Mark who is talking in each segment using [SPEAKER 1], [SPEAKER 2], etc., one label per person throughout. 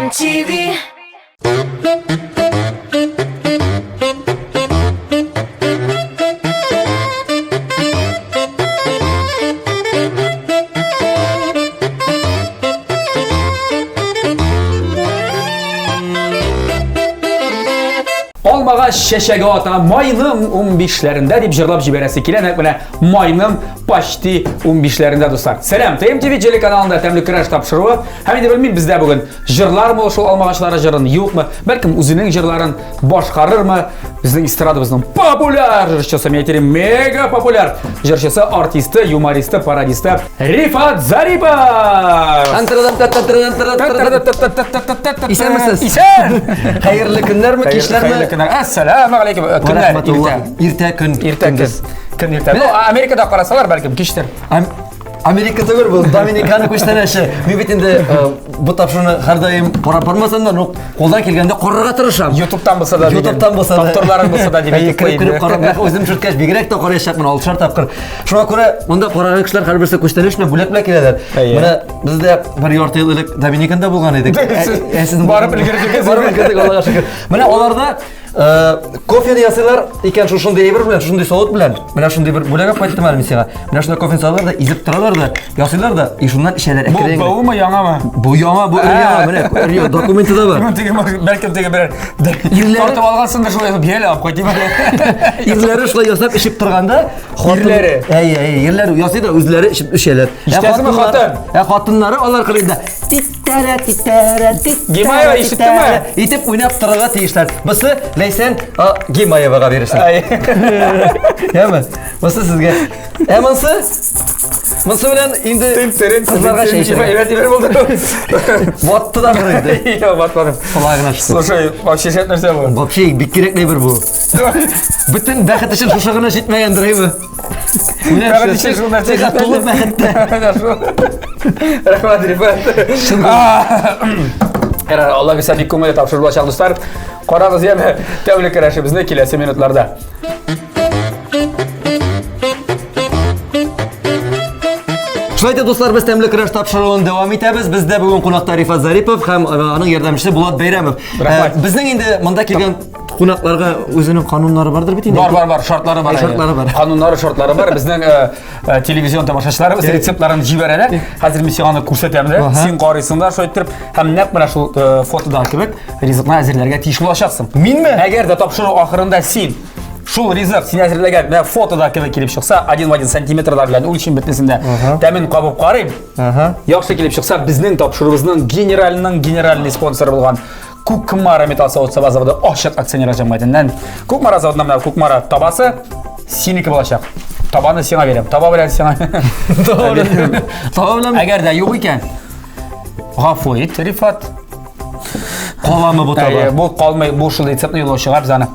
[SPEAKER 1] TMTV.
[SPEAKER 2] Алмагач чәчәге ата майның 15-ләрендә дип җырлап җибәрәсе килә. Нәкъ менә майның почти 15-ләрендә, дуслар. Сәлам, ТМТВ телеканалында тәмле көрәш тапшыруы. Һәм инде белмим, бездә бүген җырлармы шул алмагачлары җырын, юкмы? Бәлкем үзенең җырларын башкарырмы? Безнең эстрадабызның популяр җырчысы, мен әйтер мега популяр җырчысы, артисты, юмористы, пародисты Рифат Зарипов!
[SPEAKER 3] Исәнмесез?
[SPEAKER 2] Исән!
[SPEAKER 3] Хәерле көннәрме, кичләрме?
[SPEAKER 2] Хәерле көннәр. Әссәламу алейкум. Көннәр иртә.
[SPEAKER 3] Иртә көн.
[SPEAKER 2] Иртә көн. Көн иртә. Ну, Америкада карасалар, бәлкем кичтер.
[SPEAKER 3] Америка түгел бу, Доминикана күчтәнәче. Мин бит инде бу тапшыруны һәрдаим карап бармасам да, ну, кулдан килгәндә карарга тырышам.
[SPEAKER 2] YouTube'тан булса да.
[SPEAKER 3] YouTube'тан булса да.
[SPEAKER 2] Повторларын булса да дип әйтеп
[SPEAKER 3] куйыйм. Кереп карап, үзем төшерткәч, бигрәк тә караячакмын алтышар тапкыр. Шуңа күрә монда караган кешеләр һәрберсе күчтәнәч белән бүләк белән киләләр. Менә без дә бер ярты ел элек Доминиканда булган идек.
[SPEAKER 2] Барып өлгердек.
[SPEAKER 3] Барып өлгердек, Аллага шөкер. Менә аларда Кофены ясыйлар икән шушындый әйбер белән, шушындый савыт белән. Менә шундый бер бүләк алып кайттым әле мин сиңа. Менә шунда кофены салалар да, изеп торалар да, ясыйлар да, и шуннан эчәләр.
[SPEAKER 2] Бу баумы, яңамы?
[SPEAKER 3] Бу яңа, бу өр-яңа, менә өр-яңа документы да бар.
[SPEAKER 2] Теге бәлкем теге берәр тартып алгансыңдыр шулай итеп, яле алып кайтыйм әле.
[SPEAKER 3] Ирләре шулай ясап эчеп торганда,
[SPEAKER 2] ирләре.
[SPEAKER 3] Әй, әй, ирләре ясый да үзләре эчеп эчәләр.
[SPEAKER 2] Ишетәсеңме, хатын?
[SPEAKER 3] Ә хатыннары алар кырыенда Титтәрә, титтәрә, титтәрә.
[SPEAKER 2] Гимаева ишеттеңме?
[SPEAKER 3] Итеп уйнап торырга тиешләр. Бусы Ләйсән Гимаевага бирелсен. Яме? Бусы сезгә. Ә монсы? Монсы белән инде кызларга чәй эчәргә.
[SPEAKER 2] Әйбәт әйбер булды.
[SPEAKER 3] Ватты да бер инде.
[SPEAKER 2] Юк, ватмадым.
[SPEAKER 3] Колагына чыкты.
[SPEAKER 2] Слушай, вообще шәп нәрсә бу.
[SPEAKER 3] Вообще бик кирәкле әйбер бу. Бөтен бәхет өчен шушы гына җитмәгәндер, әйме?
[SPEAKER 2] Менә шул нәрсә
[SPEAKER 3] тулы бәхеттә.
[SPEAKER 2] Рәхмәт, Рифат. Ярар, Алла бирсә, бик күңелле тапшыру булачак, дуслар. Карагыз яме тәүлек көрәшебезне киләсе минутларда.
[SPEAKER 3] Шулай итеп, дуслар, без тәмле көрәш тапшыруын дәвам итәбез. Бездә бүген кунакта Рифат Зарипов һәм аның ярдәмчесе Булат Бәйрәмов.
[SPEAKER 2] Рәхмәт.
[SPEAKER 3] Безнең инде монда килгән Кунакларга үзенең кануннары бардыр бит инде.
[SPEAKER 2] Бар, бар, бар, шартлары бар.
[SPEAKER 3] Шартлары бар.
[SPEAKER 2] Кануннары, шартлары бар. Безнең э, э, телевизион тамашачыларыбыз рецептларын җибәрәләр. Хәзер мин сиңа аны күрсәтәм дә. Син карыйсың да шулай итеп һәм нәкъ менә шул э, фотодан кебек ризыкны әзерләргә тиеш булачаксың.
[SPEAKER 3] Минме?
[SPEAKER 2] Әгәр дә тапшыру ахырында син шул ризык син әзерләгән менә фотода кебек килеп чыкса, 1 в 1 сантиметрлар белән үлчим бөтенесен дә. Тәмен кабып карыйм. Яхшы килеп чыкса, безнең тапшыруыбызның генеральның генеральный спонсоры булган Кукмара металл савыт-саба заводы ачык акционерлар җәмгыятеннән. Кукмара заводына менә Кукмара табасы синеке булачак. Табаны сиңа бирәм. Таба белән сиңа.
[SPEAKER 3] Таба белән. Таба белән.
[SPEAKER 2] Әгәр дә юк икән, гафу ит, Рифат.
[SPEAKER 3] Каламы бу таба?
[SPEAKER 2] Бу калмый, бу шул рецептны юлаучыга без аны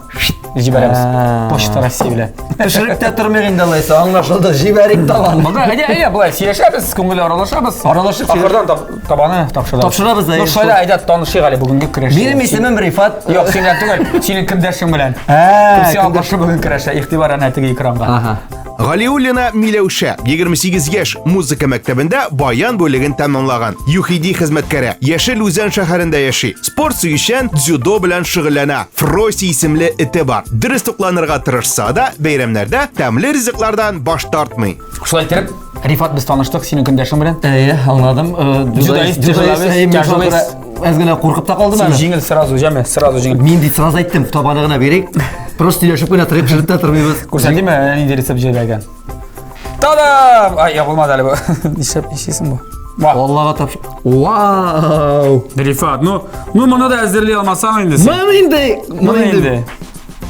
[SPEAKER 2] җибәрәбез. Почта России белән.
[SPEAKER 3] Пешереп тә тормыйк инде алайса, аңлашылды. Җибәрик табаны.
[SPEAKER 2] Монда әйдә, әйдә, болай сөйләшәбез, күңел аралашабыз.
[SPEAKER 3] Аралашып
[SPEAKER 2] ахырдан табаны тапшырабыз.
[SPEAKER 3] Тапшырабыз да.
[SPEAKER 2] Ну, шулай әйдә танышыйк әле бүгенге көрәш.
[SPEAKER 3] Минем исемем Рифат.
[SPEAKER 2] Юк, син белән түгел, синең көндәшең белән. Кем сиңа каршы бүген көрәшә? Игътибар әнә теге экранга.
[SPEAKER 3] Ага.
[SPEAKER 4] Галиуллина Миләүшә, 28 яшь, музыка мәктәбендә баян бүлеген тәмамлаган. ЮХИДИ хезмәткәре, Яшел Үзән шәһәрендә яши. Спорт сөючән, дзюдо белән шөгыльләнә. Фроси исемле эте бар. Дөрес тукланырга тырышса да, бәйрәмнәрдә тәмле ризыклардан баш тартмый.
[SPEAKER 2] Шулай итеп, Рифат без таныштык синең көндәшең белән.
[SPEAKER 3] Әйе, аңладым.
[SPEAKER 2] Дзюдоист,
[SPEAKER 3] тяжелый. Әз генә куркып та калдым
[SPEAKER 2] әле. Җиңел сразу, җәме, сразу җиңел.
[SPEAKER 3] Мин бит сразу әйттем, табаны гына бирик. Просто сөйләшеп кенә торып, пешереп тә тормыйбыз.
[SPEAKER 2] Күрсәтимме, нинди рецепт җибәргән? Та-дам! Ай, ябылмады әле бу. Нишләп нишлисең бу?
[SPEAKER 3] Ва. Аллага тапшыр. Вау!
[SPEAKER 2] Рифат, ну, ну моны да әзерли алмасаң инде син.
[SPEAKER 3] Моны инде, моны инде.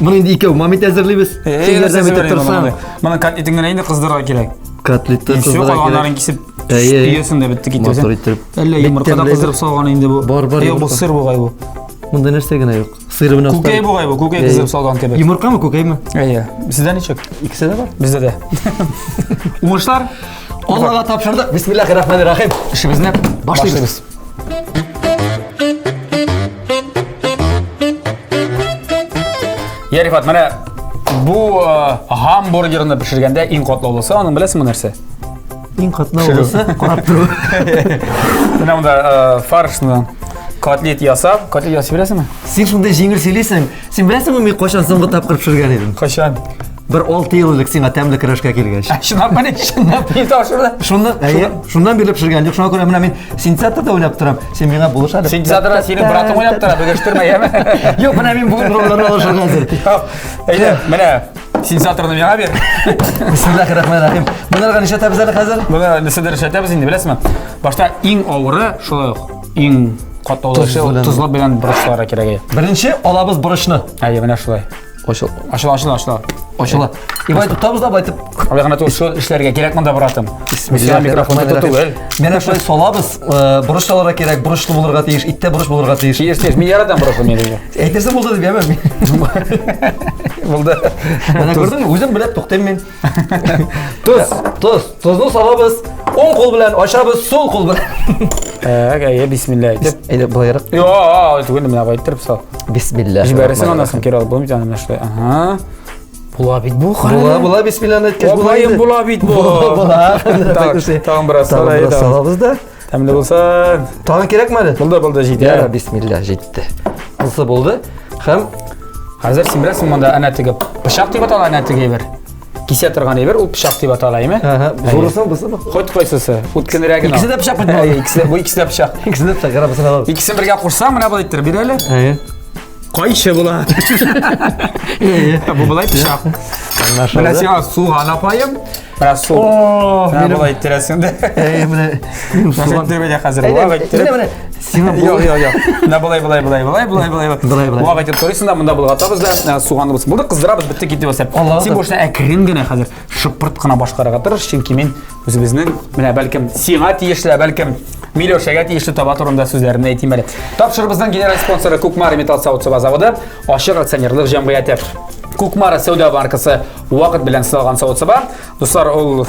[SPEAKER 3] Моны инде икәү момент әзерлибез. Син ярдәм итеп торсаң.
[SPEAKER 2] Моны котлетын генә инде кыздырырга кирәк.
[SPEAKER 3] Котлетты кыздырырга кирәк.
[SPEAKER 2] Калганнарын кисеп өясең дә бетте китте.
[SPEAKER 3] Матур итеп.
[SPEAKER 2] Әллә йомырка да кыздырып салган инде бу.
[SPEAKER 3] Бар, бар.
[SPEAKER 2] Юк, бу сыр бугай бу.
[SPEAKER 3] Монда нәрсә генә юк. Сыр белән
[SPEAKER 2] Күкәй бугай бу, күкәй кыздырып салган кебек.
[SPEAKER 3] Йомыркамы, күкәйме?
[SPEAKER 2] Әйе. Сездә ничек?
[SPEAKER 3] Икесе дә бар.
[SPEAKER 2] Бездә дә. Уңышлар.
[SPEAKER 3] Аллага тапшырдык. Бисмиллахир рахманир рахим.
[SPEAKER 2] Эшебезне
[SPEAKER 3] башлыйбыз.
[SPEAKER 2] Я, Рифат, менә бу э, гамбургерны пешергәндә иң катлаулысы аның беләсеңме нәрсә?
[SPEAKER 3] Иң катлаулысы карап тору.
[SPEAKER 2] Менә монда э, фаршны. Котлет ясап, котлет ясый беләсеңме?
[SPEAKER 3] Син шундый җиңел сөйлисең. Син беләсеңме, мин кайчан соңгы тапкыр пешергән идем?
[SPEAKER 2] Кайчан?
[SPEAKER 3] Бер 6 ел элек сиңа тәмле көрәшкә килгәч.
[SPEAKER 2] Чынлап мени? Чынлап мин тапшырды.
[SPEAKER 3] Шуннан, әйе, шуннан бирле пешергән юк. Шуңа күрә менә мин синтезаторда уйнап торам. Син миңа булыш әле.
[SPEAKER 2] Синтезаторда синең братың уйнап тора, бөгештермә, яме?
[SPEAKER 3] Юк, менә мин бүген рольләрне алышырга әзер.
[SPEAKER 2] Әйдә, менә синтезаторны миңа бир.
[SPEAKER 3] Бисмиллахир-рахманир-рахим. Монарга нишләтәбез әле хәзер?
[SPEAKER 2] Моны нәрсәдер эшләтәбез инде, беләсезме? Башта иң авыры шулай ук, иң катлаулы эше ул тозлы белән борычларга кирәк.
[SPEAKER 3] Беренче алабыз борычны.
[SPEAKER 2] Әйе, менә шулай.
[SPEAKER 3] Ачыл.
[SPEAKER 2] Ачыла, ачыла, ачыла.
[SPEAKER 3] Ачыла. Ибай тотабыз да байтып.
[SPEAKER 2] Алай гына түгел, шул эшләргә кирәк монда, братым. Сиңа микрофон тоту түгел.
[SPEAKER 3] Менә шулай салабыз. Э, борыч салырга кирәк, борычлы булырга тиеш, иттә борыч булырга тиеш.
[SPEAKER 2] Тиеш, тиеш. Мин яратам борычлы мин.
[SPEAKER 3] Әйтерсең булды дип, яме.
[SPEAKER 2] Булды.
[SPEAKER 3] Менә күрдеңме? Үзем белеп туктыйм мин.
[SPEAKER 2] Тоз.
[SPEAKER 3] Тоз. Тозны салабыз. Уң кул белән ачабыз, сул кул белән.
[SPEAKER 2] Так, әйе, бисмилла әйтеп.
[SPEAKER 3] Әйдә, былайрак.
[SPEAKER 2] Йо, түгел, менә болай иттереп сал.
[SPEAKER 3] Бисмилла.
[SPEAKER 2] Җибәрәсең аннан соң кире алып булмый аны менә шулай. Ага. Була бит бу,
[SPEAKER 3] Була,
[SPEAKER 2] кара.
[SPEAKER 3] була, бисмилланы әйткәч, була.
[SPEAKER 2] Апаем
[SPEAKER 3] инде.
[SPEAKER 2] була бит бу.
[SPEAKER 3] Була, була.
[SPEAKER 2] Так, тагын бераз
[SPEAKER 3] Тагын
[SPEAKER 2] сал, әйе,
[SPEAKER 3] бераз
[SPEAKER 2] тагын.
[SPEAKER 3] салабыз да.
[SPEAKER 2] Тәмле булсын.
[SPEAKER 3] Тагын кирәкме әле?
[SPEAKER 2] Булды, булды, җитә.
[SPEAKER 3] Яра, бисмилла, җитте. Булса булды. Һәм
[SPEAKER 2] Хәзер син беләсең монда әнә теге пычак дип атала, әнә теге әйбер. Кисә торган әйбер, ул пычак дип атала, әйме?
[SPEAKER 3] Ага, зурысы бусы
[SPEAKER 2] Хоть кайсысы, үткенрәге.
[SPEAKER 3] Икесе дә пычак бит.
[SPEAKER 2] Әйе, икесе, бу икесе дә пычак.
[SPEAKER 3] Икесе дә пычак, яра, бусын алабыз.
[SPEAKER 2] Икесен бергә кушсаң, менә болай иттереп бир әле.
[SPEAKER 3] Әйе.
[SPEAKER 2] Кайчы була. Бу болай пычак. Менә сиңа суган апаем. Менә су. Менә болай иттерәсең дә.
[SPEAKER 3] Әйе, менә
[SPEAKER 2] суган. Менә хәзер болай иттереп.
[SPEAKER 3] Менә, менә. Сиңа
[SPEAKER 2] Юк, юк, юк. Менә болай, болай, болай, болай, болай, болай.
[SPEAKER 3] Болай, болай.
[SPEAKER 2] Вак итеп турыйсың да, монда болгатабыз да, суганыбыз булды, кыздырабыз, бетте китте булса. Син бу эшне әкрен генә хәзер шыпырт кына башкарырга тырыш, чөнки мин үзебезнең менә бәлкем сиңа тиешле, бәлкем Миләүшәгә тиешле таба турында сүзләремне әйтим әле. Тапшырыбызның генераль спонсоры Кукмара металл савыт-саба заводы, ачык акционерлык җәмгыяте. Кукмара сәүдә маркасы вакыт белән сыналган савыт-саба. Дуслар, ул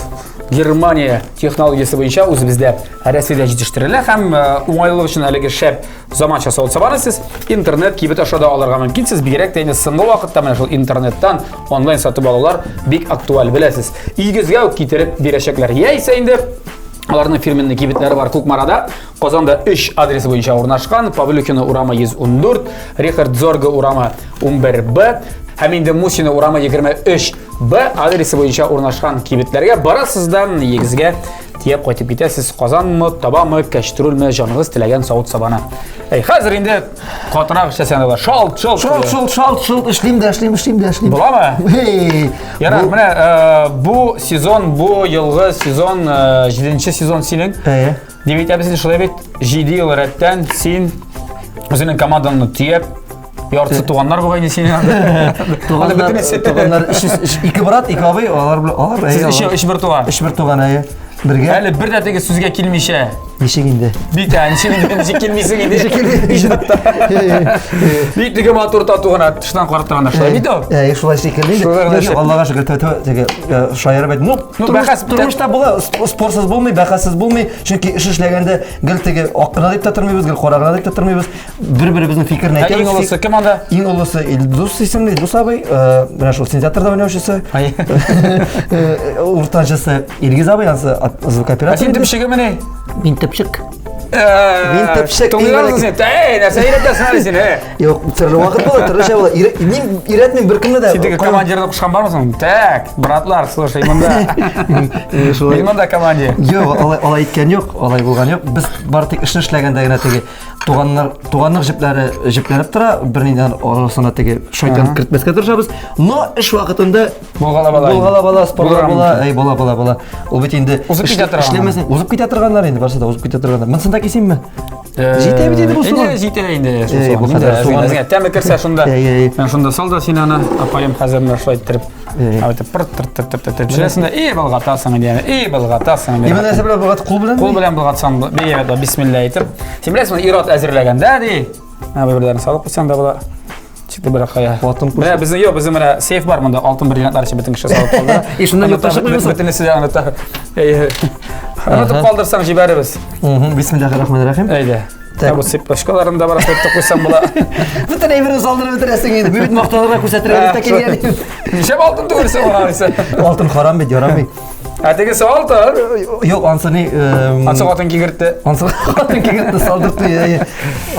[SPEAKER 2] Германия технологиясе буенча үзебездә Рәсәйдә җитештерелә һәм э, уңайлылык өчен әлеге шәп заманча савыт-сабаны сез интернет кибет аша да алырга мөмкинсез. Бигрәк тә инде соңгы вакытта менә шул интернеттан онлайн сатып алулар бик актуаль, беләсез. Өегезгә үк китереп бирәчәкләр. Яисә инде аларның фирменный кибетләре бар Кукмарада, Казанда 3 адресы буенча урнашкан, Павлюхина урамы 114, Рихард Зорга урамы 11Б һәм инде Мусина урамы 23Б адресы буенча урнашкан кибетләргә барасыз да егезгә тияп кайтып китәсез. Казанмы, табамы, кәчтрүлме, җаныгыз теләгән савыт-сабаны. Әй, хәзер инде катырак эшләсәң дә шалт, шалт.
[SPEAKER 3] Шалт, шалт, шалт, шалт, эшлим дә, эшлим, эшлим дә, эшлим.
[SPEAKER 2] Буламы?
[SPEAKER 3] Эй!
[SPEAKER 2] Ярар, менә э, бу сезон, бу елгы сезон, э, җиденче сезон синең.
[SPEAKER 3] Әйе.
[SPEAKER 2] Дип әйтәбез инде шулай бит. 7 ел рәттән син үзеңнең командаңны төяп, яртысы туганнар бугай инде синең анда.
[SPEAKER 3] Туганнар, туганнар, ике брат, ике абый, алар белән, алар,
[SPEAKER 2] Сез өч, өч бер туган.
[SPEAKER 3] Өч бер туган, әйе. Бергә.
[SPEAKER 2] Әле бер дә теге сүзгә килмичә.
[SPEAKER 3] Ничек инде?
[SPEAKER 2] Бит, ә, ничек инде, ничек килмисең инде?
[SPEAKER 3] Ничек килмисең?
[SPEAKER 2] Иҗатта. Бик теге матур тату гына тыштан карап торганда шулай бит ул.
[SPEAKER 3] Әйе, шулай шикелле инде.
[SPEAKER 2] Шулай гына
[SPEAKER 3] Юк, Аллага шөкер, тәү теге шаярып әйт. Ну,
[SPEAKER 2] Ну, бәхәс
[SPEAKER 3] тормышта була, спорсыз булмый, бәхәссез булмый. Чөнки эш эшләгәндә гел теге ак кына дип тә тормыйбыз, гел кара гына дип тә тормыйбыз. Бер-беребезнең фикерен әйтәбез.
[SPEAKER 2] Иң олысы кем анда?
[SPEAKER 3] Иң олысы Илдус исемле, Илдус абый, менә шул синтезаторда уйнаучысы. Уртанчысы Илгиз абый, анысы звукооператор.
[SPEAKER 2] Ә син төпчегемени?
[SPEAKER 3] Мин төпчек. Мин төпчек.
[SPEAKER 2] Тыңлыйларсың син. Әй, нәрсә өйрәтәсең әле син, ә?
[SPEAKER 3] Юк, төрле вакыт була, төрлечә була. Мин өйрәтмим беркемне дә.
[SPEAKER 2] Син теге командирны кушкан бармы соң? Так, братлар, слушай, монда. Мин монда команде.
[SPEAKER 3] Юк, алай алай иткән юк, алай булган юк. Без бары тик эшне эшләгәндә генә теге туганнар, туганлык җепләре җепләнеп тора, бернидән арасына теге шайтан кертмәскә тырышабыз. Но эш вакытында
[SPEAKER 2] Булгала бала.
[SPEAKER 3] Булгала бала, спорлар була, әй, була, була, була. Ул бит инде
[SPEAKER 2] узып китә торган.
[SPEAKER 3] Эшләмәсең, узып китә торганнар инде, барысы да узып китә торганнар. Монысын да кисимме? Җитә бит инде бу суган.
[SPEAKER 2] Инде җитә инде шул суган. Бу кадәр суган. Әзгә тәме керсә шунда. Мен шунда сал да син аны, апаем хәзер менә шулай иттереп. Әйтеп пырт тырт тырт тырт тырт пешерәсең дә, и болгатасың инде, и болгатасың инде.
[SPEAKER 3] Именно нәрсә белән болгат? Кул белән?
[SPEAKER 2] Кул белән болгатсаң, бик әйбәт, бисмилла әйтеп. Син беләсеңме, ир-ат әзерләгәндә ди. Менә бер-берләрен салып куйсаң да була. Чыкты бер кая.
[SPEAKER 3] Алтын
[SPEAKER 2] Менә безнең юк, безнең менә сейф бар монда, алтын бриллиантлар өчен бөтен кеше салып калдыра.
[SPEAKER 3] И шуннан юкка чыкмыймы соң?
[SPEAKER 2] Бөтенесе дә оныта. Онытып калдырсаң җибәрербез.
[SPEAKER 3] Бисмиллахир-рахманир-рахим.
[SPEAKER 2] Әйдә. Так. Бу цепочкаларын да барып әйтеп куйсам була.
[SPEAKER 3] Бөтен әйберне салдырып бетерәсең инде. Мин бит мактанырга күрсәтергә дип тә килгән.
[SPEAKER 2] Нишләп алтын түгел соң алайса?
[SPEAKER 3] Алтын харам бит, ярамый.
[SPEAKER 2] Ә тегесе алтын.
[SPEAKER 3] Юк, ансы ни...
[SPEAKER 2] Ансы хатын кигертте.
[SPEAKER 3] Ансы хатын кигертте, салдыртты. Иә,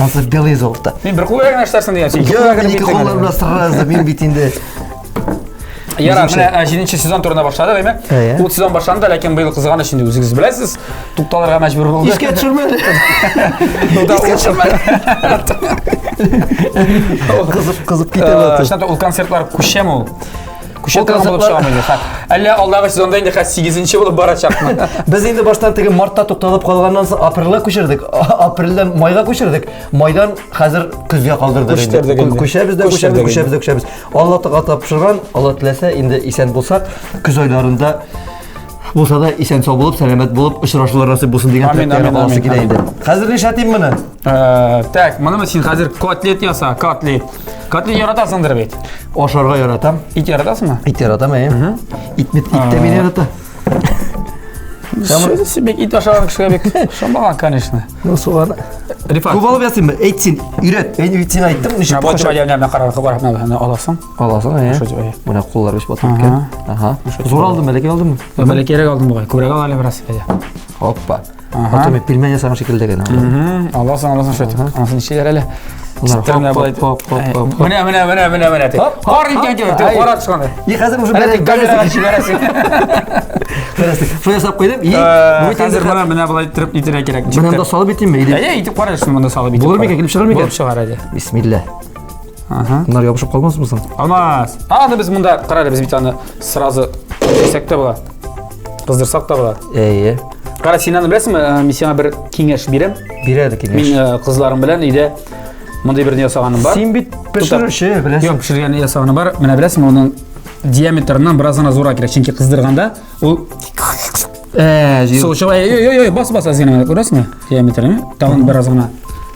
[SPEAKER 3] Ансы белый золото.
[SPEAKER 2] Мин бер кул белән генә эшләрсең дигән. Син
[SPEAKER 3] Юк, мин ике куллар белән сразу, мин бит инде.
[SPEAKER 2] Ярар, менә 7 сезон турында башладык, әйме?
[SPEAKER 3] Әйе.
[SPEAKER 2] Ул сезон башланды, ләкин быел кызганыч инде үзегез беләсез, тукталырга мәҗбүр булды.
[SPEAKER 3] Искә төшермәде.
[SPEAKER 2] Искә төшермәде.
[SPEAKER 3] Кызып, кызып китә бу.
[SPEAKER 2] Чынлап та ул концертлар күчәме ул? Күчә
[SPEAKER 3] Ул
[SPEAKER 2] торган булып
[SPEAKER 3] концертлар-
[SPEAKER 2] чыгамы инде? Ха. Әллә алдагы сезонда инде хәзер 8 булып барачакмы?
[SPEAKER 3] Без инде баштан теге мартта тукталып калганнан соң апрельгә күчердек. Апрельдән майга күчердек. Майдан хәзер көзгә калдырдык инде.
[SPEAKER 2] Күчтердек инде.
[SPEAKER 3] Күчәбез дә күчәбез,
[SPEAKER 2] Күчердек инде.
[SPEAKER 3] күчәбез дә күчәбез. Алла Тәгалә тапшырган, Алла теләсә, инде исән булсак, көз айларында булса да исән сау булып, сәламәт булып очрашулар насыйп булсын дигән
[SPEAKER 2] Амин,
[SPEAKER 3] теләктә
[SPEAKER 2] амин,
[SPEAKER 3] каласы
[SPEAKER 2] амин,
[SPEAKER 3] килә
[SPEAKER 2] амин.
[SPEAKER 3] инде. Хәзер нишләтим моны?
[SPEAKER 2] Так, моны син хәзер котлет яса, котлет. Котлет яратасыңдыр бит.
[SPEAKER 3] Ашарга яратам.
[SPEAKER 2] Ит яратасыңмы?
[SPEAKER 3] Ит яратам, әйе. Ит бит ит тә мине ярата.
[SPEAKER 2] Син бик ит ашаган кешегә бик ошамаган, конечно.
[SPEAKER 3] Ну, суган.
[SPEAKER 2] Рифат.
[SPEAKER 3] Күп алып ясыйммы? Әйт син, өйрәт. Мин бит сиңа әйттем, ничек
[SPEAKER 2] Менә бу менә менә карап, карап, менә аласың.
[SPEAKER 3] Аласың, әйе.
[SPEAKER 2] Шо дип, әйе.
[SPEAKER 3] Менә куллар бит батып киткән. Ага. Зур алдым, бәләкәй алдыммы?
[SPEAKER 2] Бәләкәйрәк алдым бугай. Күбрәк ал әле бераз. Әйдә.
[SPEAKER 3] Опа. Ага. Аты пельмень ясаган шикелле генә.
[SPEAKER 2] Аласың, аласың шо дип. Анысын ничәләр әле?
[SPEAKER 3] Хоп, хоп, хоп, хоп.
[SPEAKER 2] Менә, менә, менә, менә, менә. Кар иткән кебек, теге кар атышкан.
[SPEAKER 3] И хәзер уже
[SPEAKER 2] Менә тик камерага җибәрәсең.
[SPEAKER 3] Берәсең. Шулай ясап куйдым. И
[SPEAKER 2] бу хәзер менә менә болай иттереп итәргә кирәк.
[SPEAKER 3] Менә монда салып итимме?
[SPEAKER 2] Әйе, итеп кара, шуны монда салып итеп.
[SPEAKER 3] Булыр микән, килеп чыгар микән?
[SPEAKER 2] Булып чыгар әле.
[SPEAKER 3] Бисмилла.
[SPEAKER 2] Ага.
[SPEAKER 3] Bunlar ябышып калмасмы соң?
[SPEAKER 2] Алмас. Аны без монда кара әле, без бит аны сразу исәк тә була. Кыздырсак та була.
[SPEAKER 3] Әйе.
[SPEAKER 2] Кара, син аны беләсеңме? Мин сиңа бер киңәш бирәм.
[SPEAKER 3] Бирә киңәш.
[SPEAKER 2] Мин кызларым белән өйдә мондый бер ясаганым бар.
[SPEAKER 3] Син бит пешерүче, беләсең.
[SPEAKER 2] Юк, пешергән ясаганым бар. Менә беләсеңме, оның диаметрыннан бераз гына зуррак кирәк, чөнки кыздырганда ул
[SPEAKER 3] Э,
[SPEAKER 2] Су чыга. Ой, ой, ой, бас, бас, әз генә, күрәсеңме? Диаметрын. Тагын бераз гына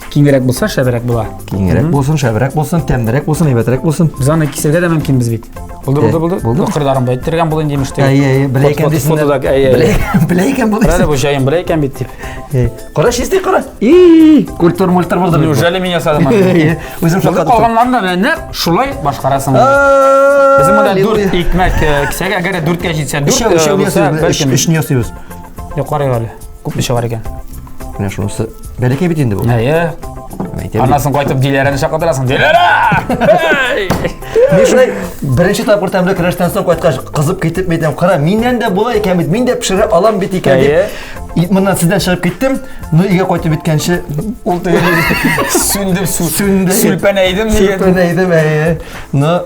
[SPEAKER 2] киңрәк булса, шәбрәк була.
[SPEAKER 3] Киңрәк булсын, шәбрәк булсын, тәмлерәк булсын, әйбәтрәк булсын.
[SPEAKER 2] Без аны кисергә дә мөмкинбез бит. Булды, булды, булды.
[SPEAKER 3] Булды.
[SPEAKER 2] Кырдарым да әйттергән булын димеш теге.
[SPEAKER 3] Әйе, әйе, белә икән дисеннәр.
[SPEAKER 2] Фотода, әйе, әйе.
[SPEAKER 3] Белә икән бу
[SPEAKER 2] Белә бу җаен белә икән бит дип.
[SPEAKER 3] Кара, чистый кара. И, культур мультур булды.
[SPEAKER 2] Неужели мин ясадым аны?
[SPEAKER 3] Әйе, үзем шаккаттым.
[SPEAKER 2] Калганнарын да менә нәкъ шулай башкарасың. Безнең монда дүрт икмәк кисәге, әгәр дә дүрткә җитсә, дүрт
[SPEAKER 3] Өчәү, өчәү ясыйбыз, өчне ясыйбыз.
[SPEAKER 2] Юк, карыйк әле. Күпме чыгар икән?
[SPEAKER 3] Менә шунысы. Бәләкәй бит инде бу.
[SPEAKER 2] Әйе. Аннан соң кайтып Диләрәне шаккатырасың. Диләрә!
[SPEAKER 3] Мин шулай беренче тапкыр тәмле көрәштән соң кайткач, кызып китеп әйтәм, кара, миннән дә була икән бит, мин дә пешерә алам бит икән дип. Моннан сездән чыгып киттем, но өйгә кайтып җиткәнче
[SPEAKER 2] ул теге сүндем,
[SPEAKER 3] сүнде.
[SPEAKER 2] Сүлпәнәйдем
[SPEAKER 3] дигән. Сүлпәнәйдем, әйе. Но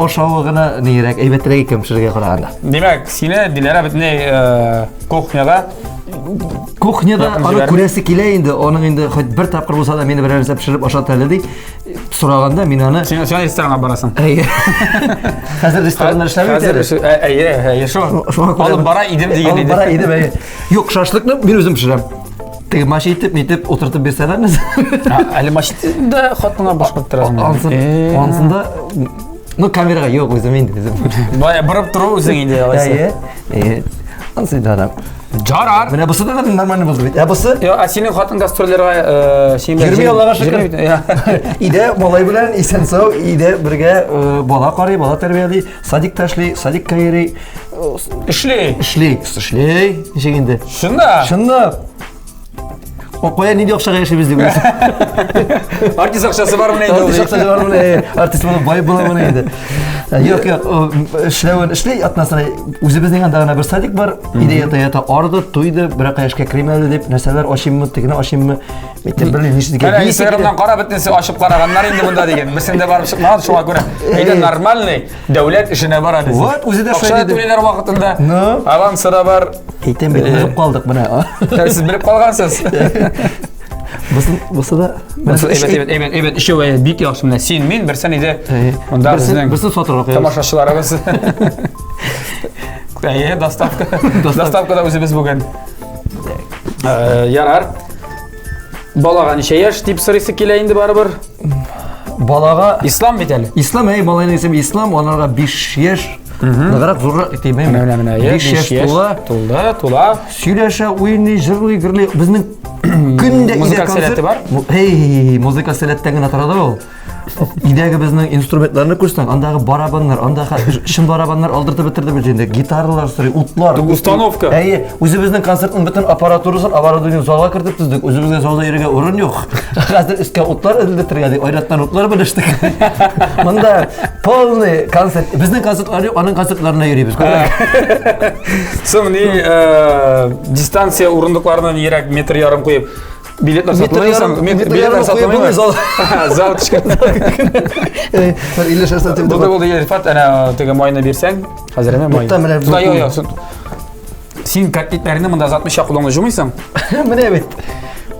[SPEAKER 3] ашавы гына нирәк, әйбәтрәк икән пешерергә караганда.
[SPEAKER 2] Димәк, сине Диләрә бөтенләй кухняга
[SPEAKER 3] Кухняда аны күрәсе килә инде, аның инде хоть бер тапкыр булса да мине берәр нәрсә пешереп ашат әле ди. Сораганда мин аны
[SPEAKER 2] Син син ресторанга барасың.
[SPEAKER 3] Әйе. Хәзер рестораннар эшләми бит әле.
[SPEAKER 2] Хәзер әйе, әйе, шул. Алып бара идем дигән
[SPEAKER 3] иде. Алып бара идем, әйе. Юк, шашлыкны мин үзем пешерәм. Теге маш итеп, нитеп утыртып бирсәләр
[SPEAKER 2] Әле маш да хатынга башкарып торасың.
[SPEAKER 3] Ансын да Ну, камерага юк үзем инде үзем.
[SPEAKER 2] Бая борып тору үзең инде алайса.
[SPEAKER 3] Әйе. Әйе. Ансы да да.
[SPEAKER 2] Жарар.
[SPEAKER 3] Менә бусы да нормальный булды бит. Ә бусы?
[SPEAKER 2] Йо, ә синең хатын гастрольләргә син белән
[SPEAKER 3] йөрми, Аллага шөкер. Өйдә малай белән исән сау, өйдә бергә бала карый, бала тәрбияли, садикта эшли, садикка йөри.
[SPEAKER 2] Эшли.
[SPEAKER 3] Эшли, эшли. Ничек инде?
[SPEAKER 2] Чынлап.
[SPEAKER 3] Чынлап. Кая нинди акчага яшибез дип уйлыйсың?
[SPEAKER 2] Артист акчасы бар менә инде.
[SPEAKER 3] Артист акчасы бар менә. Артист булып бай була менә инде. Юк, юк, эшләвен эшли, атнасына үзебезнең анда гына бер садик бар. Өйдә ята-ята арды, туйды, берәр эшкә керим әле дип, нәрсәләр ачыйммы, тегене ачыйммы? Әйтеп белмим, ничек
[SPEAKER 2] икән. Менә Инстаграмнан карап бөтенесе ачып караганнар инде монда дигән. Берсендә барып чыкмаган, шуңа күрә. Әйдә нормальный дәүләт эшенә бар әле.
[SPEAKER 3] Вот, үзе дә шулай
[SPEAKER 2] диде. Акча түлиләр вакытында. Авансы да бар.
[SPEAKER 3] Әйтәм бит, ныгып калдык менә.
[SPEAKER 2] Сез белеп калгансыз.
[SPEAKER 3] Бусы, бусы да.
[SPEAKER 2] Бусы әйбәт, әйбәт, әйбәт, әйбәт. Өчәү әйбәт, бик яхшы менә. Син, мин, берсен иде. Монда безнең
[SPEAKER 3] берсен сатырга куябыз.
[SPEAKER 2] Тамашачыларыбыз. Әйе, доставка. Доставкада үзебез бүген. Ярар. Балага ничә яшь дип сорыйсы килә инде барыбер.
[SPEAKER 3] Балага
[SPEAKER 2] Ислам бит әле.
[SPEAKER 3] Ислам, әй, малайның исеме Ислам, анарга 5 яшь. Ныграк зуррак итәйм, әйме?
[SPEAKER 2] Менә, менә,
[SPEAKER 3] 5 яшь тула.
[SPEAKER 2] Тулды, тула.
[SPEAKER 3] Сөйләшә, уйный, җырлый, гөрлый. Безнең көндә
[SPEAKER 2] музыкаль сәләте бар?
[SPEAKER 3] Эй, музыкаль сәләттән генә тора да ул. Өйдәге безнең инструментларны күрсәң, андагы барабаннар, анда чын барабаннар алдыртып бетерде бит инде. Гитаралар сорый, утлар.
[SPEAKER 2] Установка.
[SPEAKER 3] Әйе, үзебезнең концертның бөтен аппаратурасын, оборудование залга кертеп төздек. Үзебезгә залда йөрергә урын юк. Хәзер өскә утлар элдертергә дип, Айраттан утлар белештек. Монда полный концерт. Безнең концертлар юк, аның концертларына йөрибез.
[SPEAKER 2] Соң ни, дистанция урындыкларына нирәк метр ярым куеп, Билетлар сатылмый соң? Билетлар сатылмыймы?
[SPEAKER 3] Зал.
[SPEAKER 2] Зал кечкенә.
[SPEAKER 3] Бер 50 сантиметр.
[SPEAKER 2] Булды, булды, Рифат, әнә теге майны бирсәң, хәзер әнә май.
[SPEAKER 3] Тукта, менә.
[SPEAKER 2] Тукта, юк, юк. Син котлетләрне монда озатмыйча кулыңны жумыйсың?
[SPEAKER 3] Менә бит.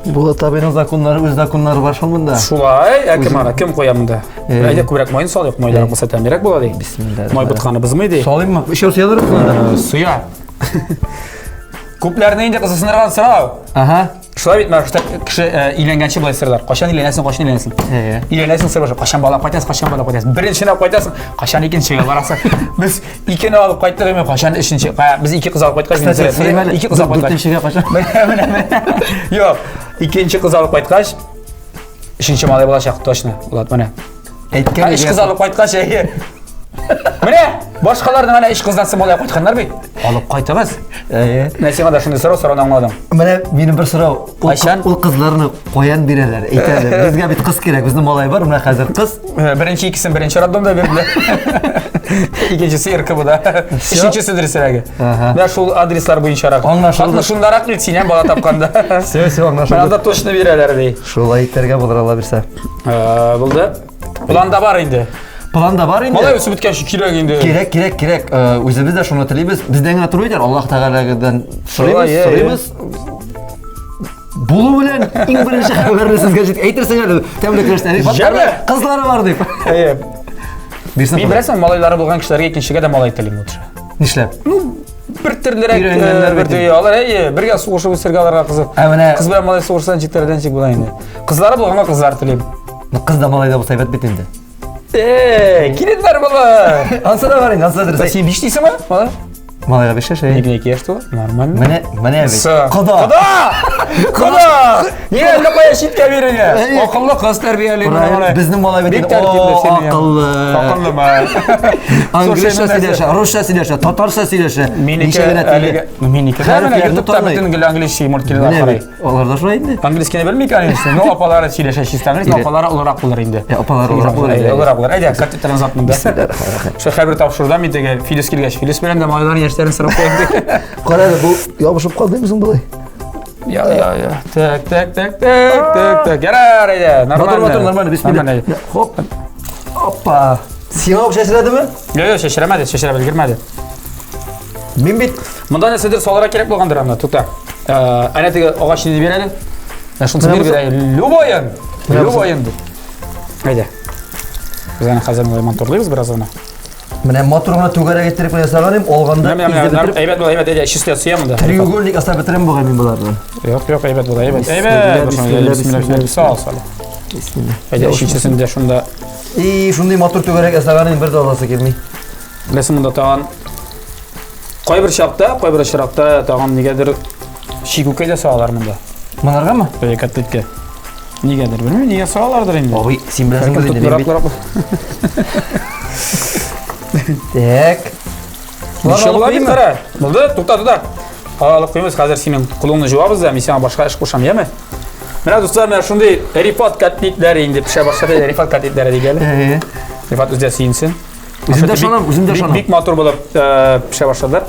[SPEAKER 3] Булат абыйның законнары, үз законнары бар шул монда.
[SPEAKER 2] Шулай, ә кем аны, кем куя монда? Әйдә күбрәк майын салыйк, майлар булса тәмлерәк була ди.
[SPEAKER 3] Бисмилла.
[SPEAKER 2] Май ботканы бозмый ди.
[SPEAKER 3] Салыйммы? Өчәү сыялар монда.
[SPEAKER 2] Сыя. Күпләрне инде кызыксындырган сорау.
[SPEAKER 3] Ага.
[SPEAKER 2] Шулай бит, менә кеше өйләнгәнче болай сорыйлар. Кайчан өйләнәсең, кайчан өйләнәсең?
[SPEAKER 3] Әйе.
[SPEAKER 2] Өйләнәсең сорый башлый. Кайчан бала кайтасың, кайчан бала кайтасың? Беренчене алып кайтасың, кайчан икенчегә барасың? Без икене алып кайттык, инде кайчан өченче? Без ике кыз алып кайткач,
[SPEAKER 3] Кстати, сорыйм әле.
[SPEAKER 2] Ике кыз алып кайткач.
[SPEAKER 3] Дүртенчегә кайчан?
[SPEAKER 2] Менә, менә, менә. Юк, икенче кыз алып кайткач, өченче малай булачак, точно. Булат, менә.
[SPEAKER 3] Әйткән
[SPEAKER 2] Өч кыз алып кайткач, әйе. Менә башкаларның әнә өч кыздан соң малай кайтканнар бит. Алып кайтыгыз.
[SPEAKER 3] Әйе.
[SPEAKER 2] Менә сиңа да шундый сорау сорауны аңладым.
[SPEAKER 3] Менә минем бер сорау.
[SPEAKER 2] Кайчан?
[SPEAKER 3] Ул кызларны каян бирәләр? Әйт әле. Безгә бит кыз кирәк. Безнең малай бар, менә хәзер кыз.
[SPEAKER 2] Беренче икесен беренче роддомда бирделәр. Икенчесе РКБда. Өченчесе дөресрәге. Менә шул адреслар буенчарак.
[SPEAKER 3] Аңлашылды.
[SPEAKER 2] Шундарак бит синнән бала тапканда.
[SPEAKER 3] Все, все, аңлашылды.
[SPEAKER 2] Менә анда точно бирәләр ди.
[SPEAKER 3] Шулай итәргә булыр Алла бирсә.
[SPEAKER 2] Булды. Планда бар инде.
[SPEAKER 3] Планда бар инде.
[SPEAKER 2] Малай үсеп беткәнче кирәк инде.
[SPEAKER 3] Кирәк, кирәк, кирәк. Үзебез дә шуны телибез. Бездән генә тормый Аллаһ Тәгаләдән сорыйбыз, сорыйбыз. Булу белән иң беренче хәбәрне сезгә җит. Әйтерсең әле, тәмле көрәштә.
[SPEAKER 2] Җәме!
[SPEAKER 3] Кызлары бар дип.
[SPEAKER 2] Әйе.
[SPEAKER 3] Бирсен.
[SPEAKER 2] Мин беләсең, малайлары булган кешеләргә икенчегә дә малай телим лучше.
[SPEAKER 3] Нишләп?
[SPEAKER 2] Ну, бер төрлерәк,
[SPEAKER 3] Өйрәнгәннәр
[SPEAKER 2] бер
[SPEAKER 3] бит
[SPEAKER 2] төрле. Алар әйе, бергә сугышып үсергә аларга кызык.
[SPEAKER 3] Ә менә
[SPEAKER 2] Кыз белән малай сугышса ничек төрледән ничек була инде. Кызлары булганга кызлар телим.
[SPEAKER 3] кыз да малай да булса әйбәт бит инде.
[SPEAKER 2] Эй, киленнәр була.
[SPEAKER 3] Ансы да бар инде, ансы да дөрес.
[SPEAKER 2] Син биш дисеңме? Малай?
[SPEAKER 3] Малайга биш яшь, әйе.
[SPEAKER 2] Нигә ике яшь тула? Нормально.
[SPEAKER 3] Менә, менә бит.
[SPEAKER 2] Кода.
[SPEAKER 3] Кода.
[SPEAKER 2] Кода! Нигә әллә кая читкә бирергә?
[SPEAKER 3] Әйе.
[SPEAKER 2] Акыллы кыз тәрбияли менә
[SPEAKER 3] Правильно.
[SPEAKER 2] малай.
[SPEAKER 3] Безнең малай бит
[SPEAKER 2] Бик
[SPEAKER 3] инде,
[SPEAKER 2] тәртипле
[SPEAKER 3] о,
[SPEAKER 2] семья.
[SPEAKER 3] акыллы.
[SPEAKER 2] Акыллы малай.
[SPEAKER 3] Английча сөйләшә, русча сөйләшә, татарча сөйләшә.
[SPEAKER 2] Минеке
[SPEAKER 3] Ничә генә теле.
[SPEAKER 2] әлеге, минеке дә менә
[SPEAKER 3] Хәрефләрне
[SPEAKER 2] YouTube'та
[SPEAKER 3] таный.
[SPEAKER 2] бөтен гел английский мультфильмнар
[SPEAKER 3] Менә
[SPEAKER 2] карый.
[SPEAKER 3] бит, алар да шулай инде.
[SPEAKER 2] Английскийны белми, конечно, но апалары сөйләшә чиста английский,
[SPEAKER 3] Или-
[SPEAKER 2] апалары олырак булыр инде.
[SPEAKER 3] Ә, апалары олырак булыр инде.
[SPEAKER 2] Олырак булыр. Әйдә, котлетларны озат монда. Шул хәбәр тапшыруда мин теге Филис килгәч, Филис белән дә малайларның яшьләрен сорап куям дип.
[SPEAKER 3] Кара әле, бу ябышып калдымы соң болай?
[SPEAKER 2] Я, я, я. Так, так, так, так, так, так. Ярар, әйдә, нормально.
[SPEAKER 3] Матур, матур, нормально, бисмилла.
[SPEAKER 2] Нормально.
[SPEAKER 3] Хоп. Опа. Сиңа ук чәчрәдеме?
[SPEAKER 2] Юк, юк, чәчрәмәде, чәчрәп өлгермәде.
[SPEAKER 3] Мин бит
[SPEAKER 2] Монда нәрсәдер салырга кирәк булгандыр анда, тукта. Әнә теге агач нинди бир әле. Менә шунысын бир бир әле. Любоен. Любоен ди. Әйдә. Без аны хәзер болай матурлыйбыз бераз гына.
[SPEAKER 3] Менә матур гына түгәрәк иттереп кенә ясаган идем, алганда
[SPEAKER 2] Менә, менә, менә, әйбәт була, әйбәт, әйдә, числе сөям монда.
[SPEAKER 3] Треугольник ясап бетерәм бугай мин боларны.
[SPEAKER 2] Юк, юк, әйбәт була, әйбәт.
[SPEAKER 3] Бисмилла,
[SPEAKER 2] Әйбәт.
[SPEAKER 3] бисмилла,
[SPEAKER 2] Бисмилла,
[SPEAKER 3] бисмилла.
[SPEAKER 2] Сал, сал.
[SPEAKER 3] Бисмилла.
[SPEAKER 2] Әйдә, өченчесен дә шунда.
[SPEAKER 3] И, шундый матур түгәрәк ясаган идем, бер дә аласы килми.
[SPEAKER 2] Беләсең, монда тагын кайбер чакта, кайбер очракта тагын нигәдер чикүкәй дә салалар монда.
[SPEAKER 3] Монаргамы?
[SPEAKER 2] Бәя котлетка. Нигәдер, белмим, нигә салалардыр инде.
[SPEAKER 3] Абый, син беләсең бит инде. мин бит. Так.
[SPEAKER 2] Ничә була бит, кара. Булды, тукта, тукта. Алып куймыз, хәзер синең кулыңны жуабыз да, мин сиңа башка эш кушам, яме? Менә дуслар, менә шундый Рифат котлетләре инде пешә башлады, Рифат котлетләре дигәле. Рифат үзе сөенсен.
[SPEAKER 3] Үзем дә ышанам, үзем дә ышанам.
[SPEAKER 2] Бик матур булып пешә башладылар.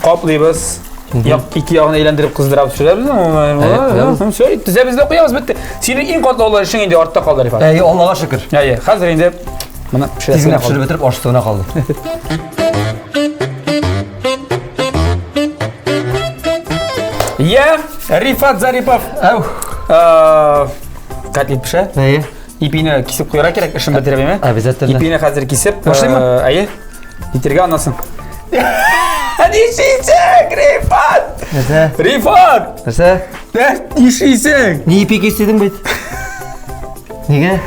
[SPEAKER 2] Каплыйбыз. Як ике ягын әйләндереп кыздырып төшерәбез. Все, төзәбез дә куябыз, бетте. Синең иң катлаулы эшең инде артта калды, Рифат.
[SPEAKER 3] Әй, Аллага шөкер.
[SPEAKER 2] Әйе, хәзер инде моны
[SPEAKER 3] Тиз
[SPEAKER 2] пешерәсе
[SPEAKER 3] генә
[SPEAKER 2] генә
[SPEAKER 3] пешереп
[SPEAKER 2] калды.
[SPEAKER 3] бетереп, ашысы гына калды.
[SPEAKER 2] Я, Рифат Зарипов.
[SPEAKER 3] Әү.
[SPEAKER 2] Котлет пешә.
[SPEAKER 3] Әйе.
[SPEAKER 2] Ипине кисеп куярга кирәк, эшен бетереп, әйме?
[SPEAKER 3] Обязательно.
[SPEAKER 2] Ипине хәзер кисеп,
[SPEAKER 3] Башлыймы?
[SPEAKER 2] Әйе. Китергә аннан Нишлисең, Рифат?
[SPEAKER 3] Нәрсә?
[SPEAKER 2] Рифат!
[SPEAKER 3] Нәрсә?
[SPEAKER 2] Нишлисең?
[SPEAKER 3] Ни ипи кистең бит? Нигә?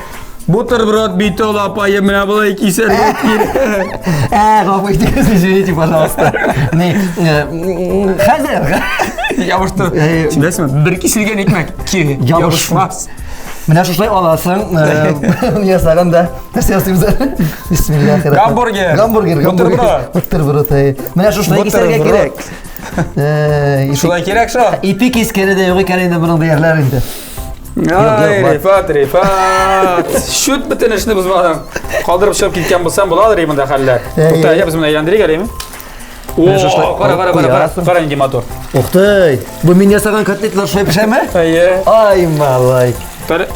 [SPEAKER 2] Бутерброд бит ул, апаем, менә болай кисәргә кирәк.
[SPEAKER 3] Ә, гафу итегез, извините, пожалуйста. Ни, хәзер.
[SPEAKER 2] Ябышты.
[SPEAKER 3] Э,
[SPEAKER 2] Син беләсеңме, бер киселгән икмәк кире
[SPEAKER 3] Ябышмас.
[SPEAKER 2] ябышмас.
[SPEAKER 3] Менә шушылай аласың, ясаган да. Нәрсә ясыйбыз әле? Бисмиллаһир.
[SPEAKER 2] Гамбургер.
[SPEAKER 3] Гамбургер, гамбургер. Бутерброд. Менә шушылай кисәргә кирәк.
[SPEAKER 2] Шулай кирәк шул.
[SPEAKER 3] Ипи кискәне дә юк икән инде моның диярләр инде.
[SPEAKER 2] Ай, Рифат, Рифат. Чүт бөтен эшне бозмадың. Калдырып чыгып киткән булсаң, буладыр монда хәлләр. Тукта, әйдә без моны әйләндерик әле, О, кара, кара, кара, кара, кара нинди матур.
[SPEAKER 3] Ух ты! Бу мин ясаган котлетлар шулай пешәме?
[SPEAKER 2] Әйе.
[SPEAKER 3] Ай, малай.
[SPEAKER 2] Тәре.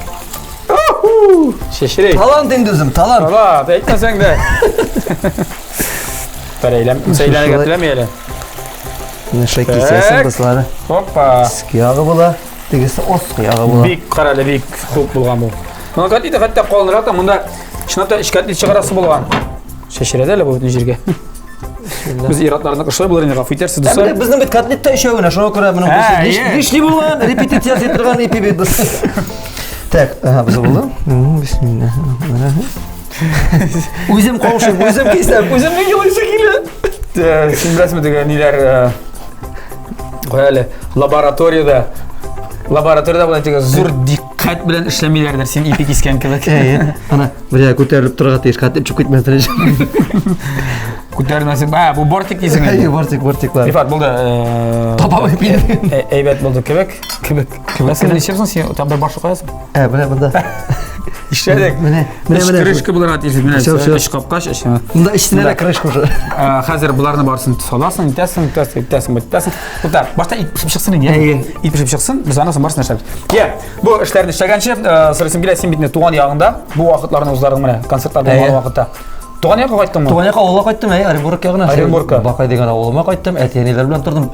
[SPEAKER 2] Шешерей.
[SPEAKER 3] Талант инде үзем, талант.
[SPEAKER 2] Талант, әйтмәсәң дә. Тәре, әйлән, әйләнергә теләми әле.
[SPEAKER 3] Менә шулай кисәсең дуслар.
[SPEAKER 2] Опа.
[SPEAKER 3] Өске ягы була, тегесе аскы ягы була.
[SPEAKER 2] Бик карале, бик хуп булган бу. Моны котлеты хәтта калынрак та, монда чынлап та өч котлет чыгарасы булган. Чәчрәде әле бу бөтен җиргә. Без ир-атларны шулай булыр инде, гафу итәрсез, дуслар.
[SPEAKER 3] Безнең бит котлет та өчәү генә, шуңа күрә моның бишле булган, репетиция ясый торган ипи бит без. Так, ага, без булды. Бисмилла. Үзем каушыйм, үзем кисәм, үземнең елыйсы килә.
[SPEAKER 2] Син беләсеңме теге ниләр, кая әле, лабораториядә, лабораториядә болай теге зур диккать белән эшләмиләрдер, син ипи кискән кебек.
[SPEAKER 3] Әйе, ана бер күтәрелеп торырга тиеш, хәтта төшеп китмәсен өчен.
[SPEAKER 2] Күтәрелмәсен, а, бу бортик дисең
[SPEAKER 3] инде. Әйе, бортик, бортиклар.
[SPEAKER 2] Рифат, булды.
[SPEAKER 3] Таба ипи.
[SPEAKER 2] Әйбәт булды кебек, кебек. Кебек. Син нишләпсең, син там бер башы куясың.
[SPEAKER 3] Ә, менә монда.
[SPEAKER 2] Ишәдек.
[SPEAKER 3] Менә, менә, менә.
[SPEAKER 2] Крышка булырга тиеш. Менә өч капкач, өч.
[SPEAKER 3] Монда эченә дә крышка уже.
[SPEAKER 2] Хәзер боларны барысын саласың, итәсең, итәсең, итәсең, итәсең. Тукта, башта ит пешеп чыксын инде.
[SPEAKER 3] Әйе.
[SPEAKER 2] Ит пешеп чыксын, без аннан соң барысын эшләрбез. Я, бу эшләрне эшләгәнче, сорыйсым килә, син бит инде туган ягыңда бу вакытларны уздырдың менә, концертлар булган вакытта. Туган якка кайттыңмы?
[SPEAKER 3] Туган якка авылга кайттым, әйе, Оренбург ягына.
[SPEAKER 2] Оренбургка.
[SPEAKER 3] Бакай дигән авылыма кайттым, әти-әниләр белән тордым.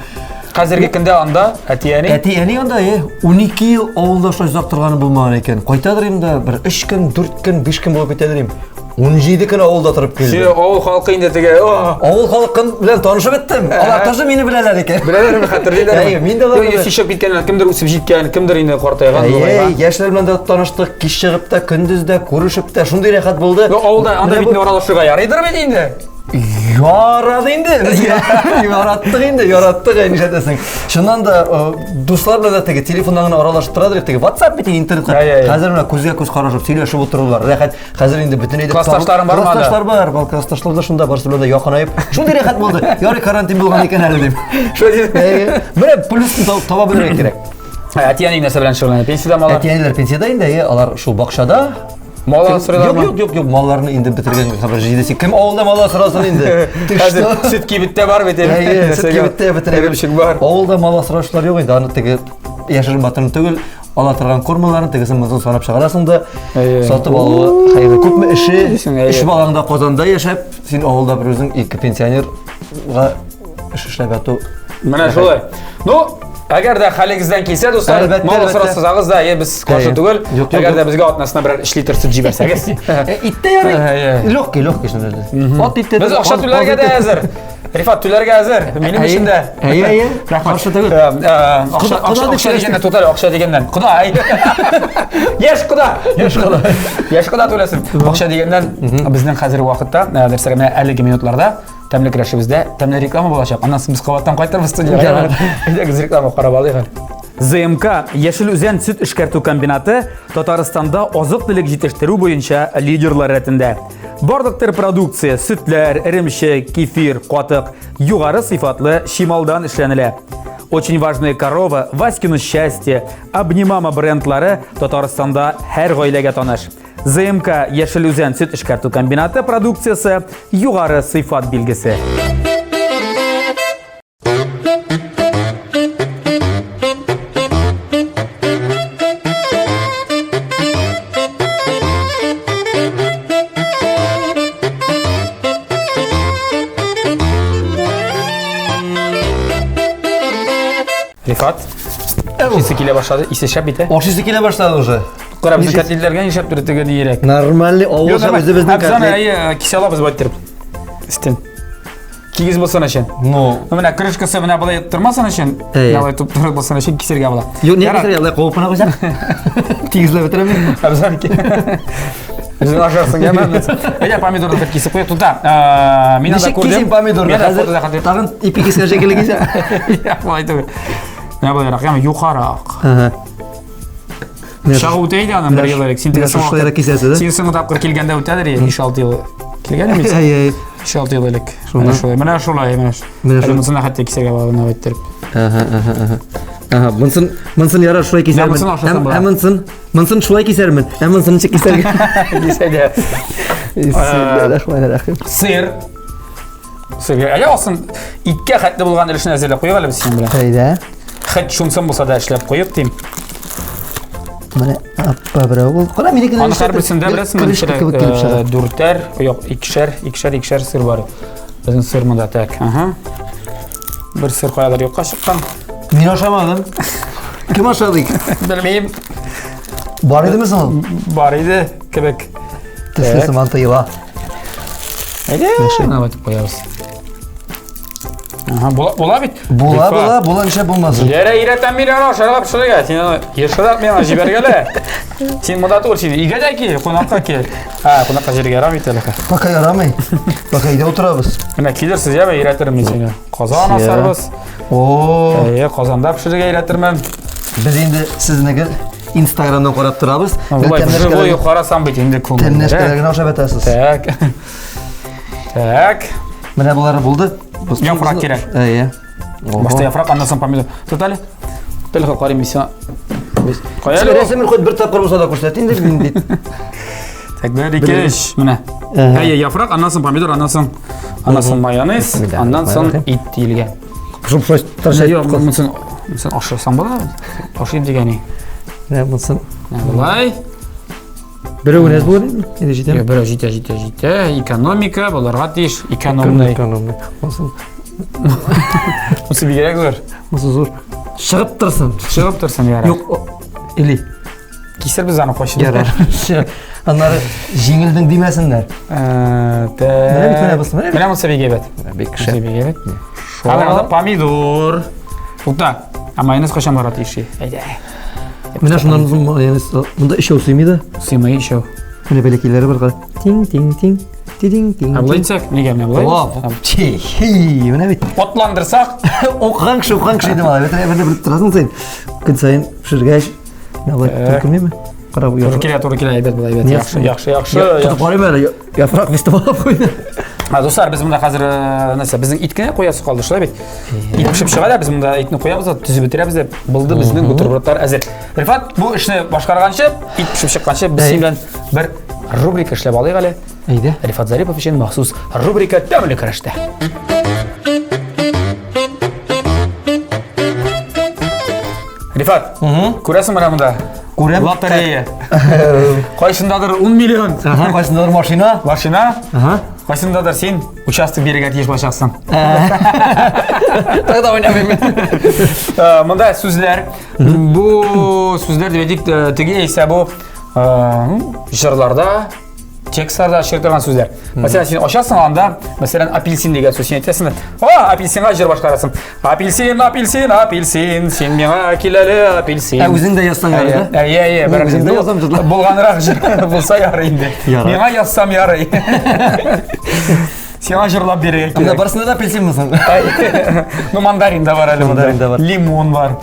[SPEAKER 2] Хәзерге көндә анда әти-әни?
[SPEAKER 3] Әти-әни анда, әйе. 12 ел авылда шулай озак торганы булмаган икән. Кайтадыр инде бер 3 көн, 4 көн, 5 көн булып китәдер инде. 17 көн авылда торып килде.
[SPEAKER 2] Син авыл халкы инде теге.
[SPEAKER 3] Авыл халкы белән танышып беттем. Алар тоже мине беләләр икән.
[SPEAKER 2] Беләләрме, хәтерлиләрме?
[SPEAKER 3] Әйе, мин дә аларны.
[SPEAKER 2] Юк, чыгып киткәннәр, кемдер үсеп җиткән, кемдер инде картайган,
[SPEAKER 3] Әйе, яшьләр белән дә таныштык, кич чыгып та, көндез дә, күрешеп тә, шундый рәхәт булды.
[SPEAKER 2] Авылда анда бит аралашырга ярыйдыр бит инде.
[SPEAKER 3] Ярады инде безгә. Яраттык инде, яраттык, әй нишләтәсең. Чыннан да, дуслар белән дә теге телефоннан гына аралашып торадыр теге WhatsApp бит интернетка. Хәзер менә күзгә күз карашып сөйләшеп утырулар. Рәхәт. Хәзер инде бөтен әйдә.
[SPEAKER 2] Классташларың бармы анда?
[SPEAKER 3] Классташлар бар, бар классташлар да шунда барысы белән дә якынаеп. Шундый рәхәт булды. Ярый карантин булган икән әле дип.
[SPEAKER 2] Шулай
[SPEAKER 3] дип. Менә плюсын таба белергә кирәк.
[SPEAKER 2] Әти-әни нәрсә белән шөгыльләнә? Пенсиядә алар?
[SPEAKER 3] Әти-әниләр пенсиядә инде, алар шул бакчада.
[SPEAKER 2] Мал асрыйлармы?
[SPEAKER 3] Юк, юк, юк, юк, малларны инде бетергән хәбәр җиде. Кем авылда мал асрасын инде?
[SPEAKER 2] Хәзер сөт кибеттә бар бит
[SPEAKER 3] инде. Әйе, сөт кибеттә бетерә.
[SPEAKER 2] Эремчек бар.
[SPEAKER 3] Авылда мал асраучылар юк инде, аны теге яшерен батырын түгел, ала торган кормаларын тегесен монысын санап чыгарасың да, сатып алуы хәерле. Күпме эше, эш балаңда Казанда яшәп, син авылда бер үзең ике пенсионерга эш эшләп яту.
[SPEAKER 2] Менә шулай. Ну, әгәр дә хәлегездән килсә, дуслар, мал асрасагыз да, без каршы түгел. Әгәр дә безгә атнасына берәр 3 литр сөт җибәрсәгез.
[SPEAKER 3] Ит тә ярый. Легкий, легкий шунда.
[SPEAKER 2] Ат ите. Без акча түләргә дә әзер. Рифат түләргә әзер. Минем өчен дә.
[SPEAKER 3] Әйе, әйе. Каршы түгел.
[SPEAKER 2] Акча, акча, акча дигәннән, тоталь акча дигәннән. Кода, әй. Яшь кода.
[SPEAKER 3] Яшь кода.
[SPEAKER 2] Яшь кода түләсен. Акча дигәннән, безнең хәзерге вакытта, нәрсәгә менә әлеге минутларда тәмле көрәшебездә тәмле реклама булачак. Аннан соң без кабаттан кайтырбыз студиягә. Әйдәгез реклама карап алыйк әле. ЗМК Яшел Үзән сөт эшкәртү комбинаты Татарстанда азык-төлек җитештерү буенча лидерлар рәтендә. Барлык төр продукция, сөтләр, эремчек, кефир, катык югары сыйфатлы чималдан эшләнелә. Очень важная корова, Васькино счастье, Обнимама брендлары Татарстанда һәр гаиләгә таныш. ЗМК Яшел Үзән сөт эшкәртү комбинаты продукциясе югары сыйфат билгесе. Рифат, исе килә башлады, исе шәп бит, ә?
[SPEAKER 3] Ашыйсы килә башлады уже.
[SPEAKER 2] Кара, безнең котлетләргә нишләп тора теге нирәк?
[SPEAKER 3] Нормальный авыл үзебезнең
[SPEAKER 2] котлет. Әйе, кисә алабыз бит иттереп. Өстен. Кигез булсын өчен.
[SPEAKER 3] Ну,
[SPEAKER 2] Ну, менә крышкасы менә болай тормасын өчен,
[SPEAKER 3] Әйе.
[SPEAKER 2] болай туп-туры булсын өчен кисергә була.
[SPEAKER 3] Юк, не
[SPEAKER 2] Ярар.
[SPEAKER 3] кисергә, болай куып кына куйсаң. Тигезләп бетерәм мин.
[SPEAKER 2] Абзан ки. Үзең ашарсың, яме? Әйдә, помидорны бер кисеп куйыйк. Тукта, мин анда
[SPEAKER 3] Ничек
[SPEAKER 2] күрдем.
[SPEAKER 3] кисим помидорны?
[SPEAKER 2] Мин анда
[SPEAKER 3] Хәзер
[SPEAKER 2] фотода хәтер.
[SPEAKER 3] тагын ипи кискән шикелле кисә.
[SPEAKER 2] Болай түгел. Менә болайрак, яме юкарак.
[SPEAKER 3] Ага.
[SPEAKER 2] Пычагы үтә иде аның бер ел элек. Син теге
[SPEAKER 3] шулайрак кисәсе, да?
[SPEAKER 2] Син соңгы тапкыр килгәндә үтәдер, 5-6 ел. Килгән идеме?
[SPEAKER 3] Әй, әй.
[SPEAKER 2] 5-6 ел элек. Менә шулай. Менә шулай, менә. Әле монысына хәтта кисәргә була менә иттереп.
[SPEAKER 3] Ага, ага, ага. Ага, монсын, монсын ярар шулай кисәрмен. Ә монсын, монсын шулай кисәрмен. Ә монсын ничек кисәргә?
[SPEAKER 2] Кисәргә.
[SPEAKER 3] Бисмиллаһир-рахманир-рахим.
[SPEAKER 2] Сыр. Сыр. Әле алсын иткә хәтле булган өлешен әзерләп куйыйк әле без синең белән.
[SPEAKER 3] Әйдә.
[SPEAKER 2] Хәт шунсын булса да эшләп куйык дим.
[SPEAKER 3] Менә аппа берәү булды. Кара минеке
[SPEAKER 2] Аны һәрберсендә беләсеңме, ничә дүртәр, юк, икешәр, икешәр, икешәр сыр бар. Безнең сыр монда так. Ага. Бер сыр каядыр юкка чыккан.
[SPEAKER 3] Мин ашамадым. Кем ашады?
[SPEAKER 2] Белмим.
[SPEAKER 3] Бар идеме соң ул?
[SPEAKER 2] Бар иде кебек.
[SPEAKER 3] Төсле сыман тоела.
[SPEAKER 2] Әйдә, давайте куябыз. Ага, була, була бит.
[SPEAKER 3] Була, була, була, нишләп булмасын.
[SPEAKER 2] Диләрә өйрәтәм мин аны ашарга пешерергә. Син аны ешрак миңа җибәргәле. Син монда түгел, син өйгә дә кил, кунакка кил. Ә, кунакка җиргә ярамый әле.
[SPEAKER 3] Пока ярамый. Пока өйдә утырабыз.
[SPEAKER 2] Менә килерсез, яме өйрәтермен мин сине. Казан асарбыз.
[SPEAKER 3] О!
[SPEAKER 2] Әйе, казанда пешерергә өйрәтермен.
[SPEAKER 3] Без инде сезне гел Инстаграмнан карап торабыз.
[SPEAKER 2] Болай вживую карасам бит инде күңел.
[SPEAKER 3] Тәмнәшкәләр генә ашап ятасыз.
[SPEAKER 2] Так. Так.
[SPEAKER 3] Менә болары булды.
[SPEAKER 2] Яфрак кирәк.
[SPEAKER 3] Әйе.
[SPEAKER 2] Башта яфрак, аннан соң помидор. Тот әле. Тот әле карыйм мин сиңа.
[SPEAKER 3] Кая әле? Рәсемен хоть бер тапкыр булса да күрсәт инде мин бит.
[SPEAKER 2] Так, бер, ике, өч. Менә. Әйе, яфрак, аннан соң помидор, аннан соң аннан соң майонез, аннан соң ит диелгән.
[SPEAKER 3] Шуп шуп тырыш.
[SPEAKER 2] Юк, монысын монысын ашасаң була. Ашыйм дигәни.
[SPEAKER 3] Менә монысын.
[SPEAKER 2] Болай.
[SPEAKER 3] Берәү генә булыр инде. Инде җитә.
[SPEAKER 2] Юк, берәү җитә, җитә, җитә. Экономика булырга тиеш. Экономный.
[SPEAKER 3] Экономный. Монысын.
[SPEAKER 2] Монысы бигрәк зур.
[SPEAKER 3] Монысы зур. Чыгып торсын.
[SPEAKER 2] Чыгып торсын, ярар.
[SPEAKER 3] Юк, или
[SPEAKER 2] Кисербез аны кайчан.
[SPEAKER 3] Ярар. Аннары җиңелдең димәсеннәр.
[SPEAKER 2] Менә
[SPEAKER 3] бит менә бусы.
[SPEAKER 2] Менә монысы бик әйбәт.
[SPEAKER 3] Бик шәп.
[SPEAKER 2] Бик әйбәт. Шул. Помидор. Тукта. Ә майонез кайчан бара тиеш? Әйдә.
[SPEAKER 3] Менә шуннан соң майонез монда өчәү сыймый да.
[SPEAKER 2] Сыймый өчәү.
[SPEAKER 3] Менә бәләкәйләре бар. Тиң тиң тиң. Тиң тиң.
[SPEAKER 2] Ә болай итсәк, нигә менә болай?
[SPEAKER 3] О, чи, менә бит.
[SPEAKER 2] Атландырсак.
[SPEAKER 3] Укыган кеше, укыган кеше иде малай. Бөтен әйберне белеп торасың син. Көн саен пешергәч, Менә болай туры килмиме? Кара бу
[SPEAKER 2] Туры килә, туры килә, әйбәт була, әйбәт. Яхшы, яхшы, яхшы.
[SPEAKER 3] Тотып карыйм әле, яфрак вестеп куйды.
[SPEAKER 2] Ә, дуслар, без монда хәзер э, нәрсә, безнең ит кенә куясы калды, шулай бит? Ит пешеп чыга да, без монда итне куябыз да, төзеп бетерәбез дә, булды безнең бутербродлар әзер. Рифат, бу эшне башкарганчы, ит пешеп чыкканчы, без синең белән бер рубрика эшләп алыйк әле.
[SPEAKER 3] Әйдә.
[SPEAKER 2] Рифат Зарипов өчен махсус рубрика Тәмле көрәштә. Рифат, күрәсең менә монда.
[SPEAKER 3] Күрәм.
[SPEAKER 2] Лотерея. Кайсындадыр 10 миллион.
[SPEAKER 3] Ага, кайсындадыр машина.
[SPEAKER 2] Машина.
[SPEAKER 3] Ага.
[SPEAKER 2] Кайсындадыр син участок бирергә тиеш булачаксың.
[SPEAKER 3] Тогда уйнамыйм.
[SPEAKER 2] Э, монда сүзләр. Бу сүзләр дип әйтик, э, теге яисә бу э, җырларда текстларда очрый торган сүзләр. Мәсәлән, син ачасың анда, мәсәлән, апельсин дигән сүз син әйтәсең. О, апельсинга җыр башкарасың. Апельсин, апельсин, апельсин, син миңа кил әле, апельсин.
[SPEAKER 3] Ә үзең дә язсаң ярый, да?
[SPEAKER 2] Әйе, әйе,
[SPEAKER 3] Мин үзем дә язам җырлар.
[SPEAKER 2] Булганрак җыр булса ярый инде.
[SPEAKER 3] Ярар.
[SPEAKER 2] Миңа язсам ярый. Сиңа җырлап бирергә
[SPEAKER 3] Анда
[SPEAKER 2] кирәк.
[SPEAKER 3] барысында да апельсинмы соң?
[SPEAKER 2] Ну, мандарин да бар әле монда.
[SPEAKER 3] Мандарин да бар.
[SPEAKER 2] Лимон бар.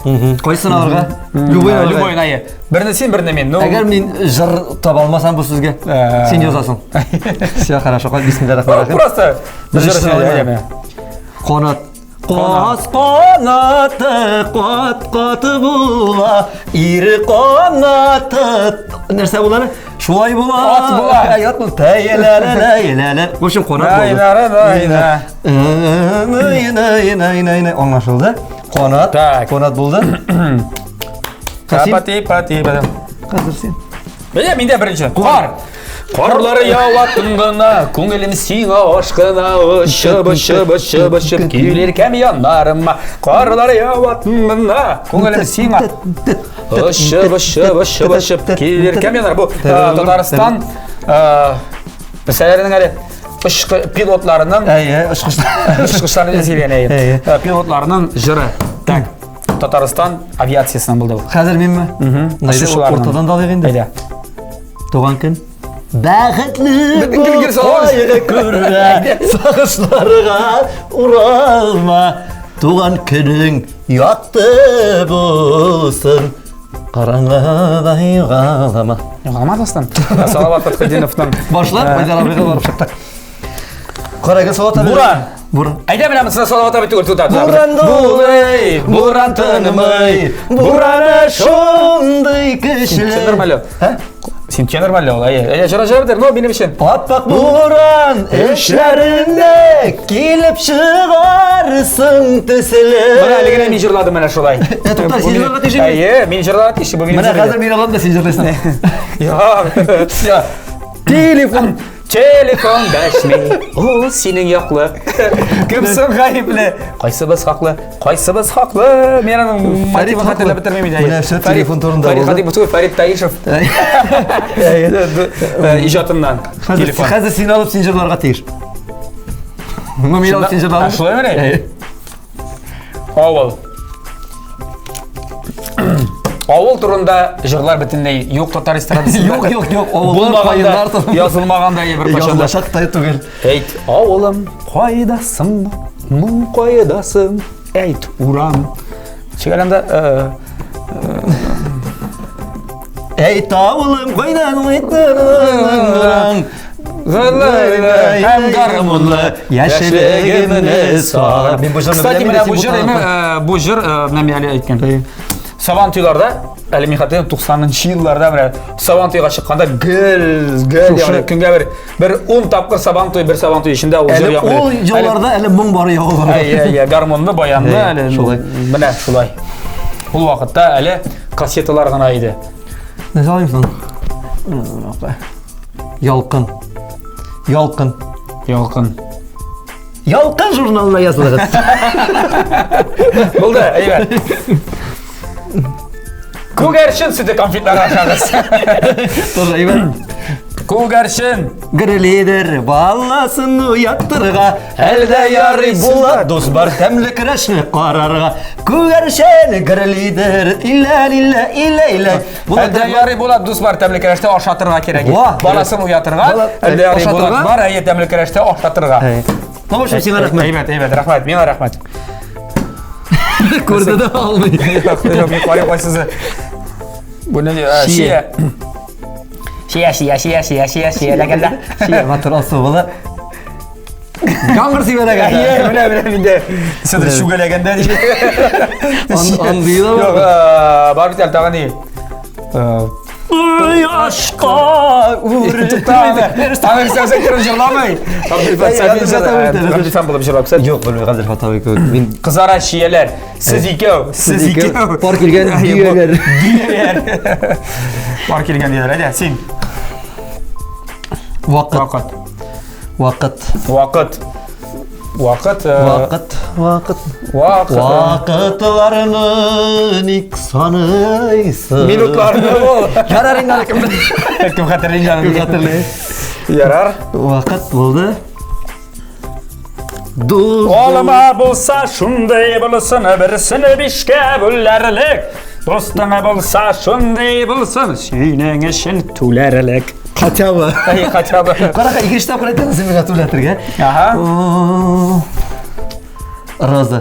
[SPEAKER 3] Кайсын алырга? Любой алырга.
[SPEAKER 2] Любой әйе. Берне син, берне мин. Ну,
[SPEAKER 3] Әгәр мин җыр таба алмасам бу сүзгә,
[SPEAKER 2] Э.
[SPEAKER 3] син язасың. Все, хорошо. Бисмилла рахман рахим.
[SPEAKER 2] Просто
[SPEAKER 3] Беренче
[SPEAKER 2] җыр
[SPEAKER 3] сорау
[SPEAKER 2] әйе.
[SPEAKER 3] Канат. Каз канаты кат-кат була, ир канаты нәрсә була әле? Шулай була.
[SPEAKER 2] Ат була.
[SPEAKER 3] Әй, ат була. Тәй-лә-лә-лә-лә-лә. В общем, канат булды.
[SPEAKER 2] Най-на-ра-най-на.
[SPEAKER 3] Най-най-най-най-най. Аңлашылды. Канат.
[SPEAKER 2] Так.
[SPEAKER 3] Канат булды. Син?
[SPEAKER 2] Пати, пати, пати.
[SPEAKER 3] Хәзер син.
[SPEAKER 2] Менә миндә беренче. Кар. Карлар ява тын гына, күңелем сиңа ашкына, очып, очып, очып, очып килер кәм яннарыма. Карлар ява тын гына, күңелем сиңа очып, очып, очып, очып килер кәм яннар. Бу э, Татарстан э, мәсьәләләренең әле очкы пилотларының
[SPEAKER 3] Әйе, очкычлар.
[SPEAKER 2] очкычларны сөйләгән әйе.
[SPEAKER 3] Әйе.
[SPEAKER 2] Э, Пилотларының җыры. Так. Татарстан авиациясеннән булды бу.
[SPEAKER 3] Хәзер минме? Найда
[SPEAKER 2] Очучыларның.
[SPEAKER 3] ортадан да алыйк инде.
[SPEAKER 2] Әйдә.
[SPEAKER 3] Туган көн. Бәхетле
[SPEAKER 2] Бөтен көн гел салабыз.
[SPEAKER 3] кайгы күрмә, сагышларга уралма. Туган көнең якты булсын. Караңгыда югалама.
[SPEAKER 2] Югалама, дустым. Салават Фәтхетдиновның.
[SPEAKER 3] Башлап, Айдар абыйга барып чыктык. Карагыз, Салават абый.
[SPEAKER 2] Буран.
[SPEAKER 3] Буран.
[SPEAKER 2] Әйдә менә монысы Салават абый түгел, тута.
[SPEAKER 3] Буран дулый, буран тынмый, бураны шундый көчле.
[SPEAKER 2] Син нормально.
[SPEAKER 3] Ә?
[SPEAKER 2] Син тенор мәллә ул, әйе. Әйе, җыра җыра бетер, но минем өчен.
[SPEAKER 3] Аппак буран эшләрендә килеп чыгарсың төсле.
[SPEAKER 2] Менә әле генә мин җырладым менә шулай.
[SPEAKER 3] Ә, тукта, син җырларга тиеш инде.
[SPEAKER 2] Әйе, мин җырларга тиеш, бу минем
[SPEAKER 3] Менә
[SPEAKER 2] җыр
[SPEAKER 3] хәзер
[SPEAKER 2] иде.
[SPEAKER 3] мин алам да син җырлыйсың.
[SPEAKER 2] Юк. Телефон, телефон дәшми. Ул синең яклы. Кем соң гаепле? Кайсыбыз хаклы? Кайсыбыз хаклы? Мин аның мотивын хәтерләп бетермим инде.
[SPEAKER 3] Менә шул телефон турында
[SPEAKER 2] Фәрит
[SPEAKER 3] булды.
[SPEAKER 2] Хатипов түгел, Фәрит Таишев иҗатыннан.
[SPEAKER 3] Хәзер
[SPEAKER 2] Телефон.
[SPEAKER 3] хәзер син алып син җырларга тиеш. Ну, мин алып син җырладым.
[SPEAKER 2] Ә, шулай мени? Авыл. Авыл турында җырлар бөтенләй юк татар эстрадасында.
[SPEAKER 3] Юк, юк, юк, авыллар,
[SPEAKER 2] Булмаган да,
[SPEAKER 3] каеннар турында.
[SPEAKER 2] язылмаган да бер кайчан да.
[SPEAKER 3] Язылачак та түгел.
[SPEAKER 2] Әйт, авылым, кайдасың? Моң кайдасың? Әйт, урам. Чигаланда
[SPEAKER 3] Әйт, авылым, кайдан кайттың?
[SPEAKER 2] Һәм гармунлы
[SPEAKER 3] яшьлегемне сагынып. Мин бу җырны
[SPEAKER 2] Кстати,
[SPEAKER 3] беләм
[SPEAKER 2] менә
[SPEAKER 3] инде,
[SPEAKER 2] бу
[SPEAKER 3] син
[SPEAKER 2] җыр,
[SPEAKER 3] бу
[SPEAKER 2] әйме, бу җыр, менә мин әле әйткән. Сабан туйларда, әле мин хәтерлим, 90 елларда менә Сабан туйга чыкканда гел, гел,
[SPEAKER 3] Шушы-
[SPEAKER 2] ягъни көнгә бер бер 10 тапкыр Сабан туй, бер Сабан туй эчендә ул җыр
[SPEAKER 3] Әле
[SPEAKER 2] яңгырый.
[SPEAKER 3] ул елларда әле моң бар явылар.
[SPEAKER 2] Әй, әй, әй, гармонны, баянны
[SPEAKER 3] Әй,
[SPEAKER 2] әле
[SPEAKER 3] шулай.
[SPEAKER 2] Менә шулай. Ул вакытта әле кассеталар гына иде.
[SPEAKER 3] Нәрсә алыйм соң? Ялкын. Ялкын.
[SPEAKER 2] Ялкын.
[SPEAKER 3] Ялкын журналына язылыгыз.
[SPEAKER 2] Булды, әйбәт. Күгәрчен сөте конфетлары ашагыз.
[SPEAKER 3] Тоже әйбәт.
[SPEAKER 2] Күгәрчен.
[SPEAKER 3] Грелидер баласын уяттырга, әлдә ярый була дус бар тәмле көрәшне карарга. Күгәрчен грелидер, илә илә илә илә.
[SPEAKER 2] Әлдә ярый була дус бар тәмле көрәштә ашатырга кирәк.
[SPEAKER 3] Ва!
[SPEAKER 2] Баласын уятырга,
[SPEAKER 3] Бала-
[SPEAKER 2] әлдә ярый була
[SPEAKER 3] ашатырга?
[SPEAKER 2] бар, әйе тәмле көрәштә ашатырга.
[SPEAKER 3] Ну, в общем, сиңа рәхмәт.
[SPEAKER 2] Әйбәт, әйбәт, рәхмәт, миңа рәхмәт.
[SPEAKER 3] Күрде дә алмый.
[SPEAKER 2] Юк, юк, мин карыйм кайсысы. Бу не,
[SPEAKER 3] Чия.
[SPEAKER 2] чия. Чия, чия, чия, чия, чия, чия, ләгәлдә.
[SPEAKER 3] Чия матур алсу була. Яңгыр сибәләгәндә.
[SPEAKER 2] Әйе, менә, менә миндә. Сидер шүгәләгәндә диде.
[SPEAKER 3] Андый да бар.
[SPEAKER 2] Юк, бар бит әле тагын ни.
[SPEAKER 3] Кояшка үрелеп.
[SPEAKER 2] Тукта, аны сәүсәк кереп җырламый. Габделфәт Сафин Габделфәт булып җырлап.
[SPEAKER 3] Юк, белмим, Габделфәт абый кебек. Мин
[SPEAKER 2] Кызара чияләр. Сез икәү, сез икәү.
[SPEAKER 3] Пар килгән дөяләр.
[SPEAKER 2] Дөяләр. Пар килгән дөяләр. Әйдә, син.
[SPEAKER 3] Вакыт.
[SPEAKER 2] Вакыт.
[SPEAKER 3] Вакыт.
[SPEAKER 2] Вакыт. Вакыт.
[SPEAKER 3] Вакыт, вакыт.
[SPEAKER 2] Вакыт.
[SPEAKER 3] Вакытларны ник саныйсың?
[SPEAKER 2] Минутларны ул.
[SPEAKER 3] Ярар инде аны кем
[SPEAKER 2] Кем хәтерли инде аны?
[SPEAKER 3] Кем хәтерли?
[SPEAKER 2] Ярар.
[SPEAKER 3] Вакыт булды. Дус.
[SPEAKER 2] Алма булса шундый булсын, берсен бишкә бүләрлек. Дустың булса шундый булсын, синең өчен түләрлек.
[SPEAKER 3] Хотя бы.
[SPEAKER 2] Әй, хотя бы.
[SPEAKER 3] Карака, икенче тапкыр әйтәсең син миңа түләтергә.
[SPEAKER 2] Ага.
[SPEAKER 3] О, Роза.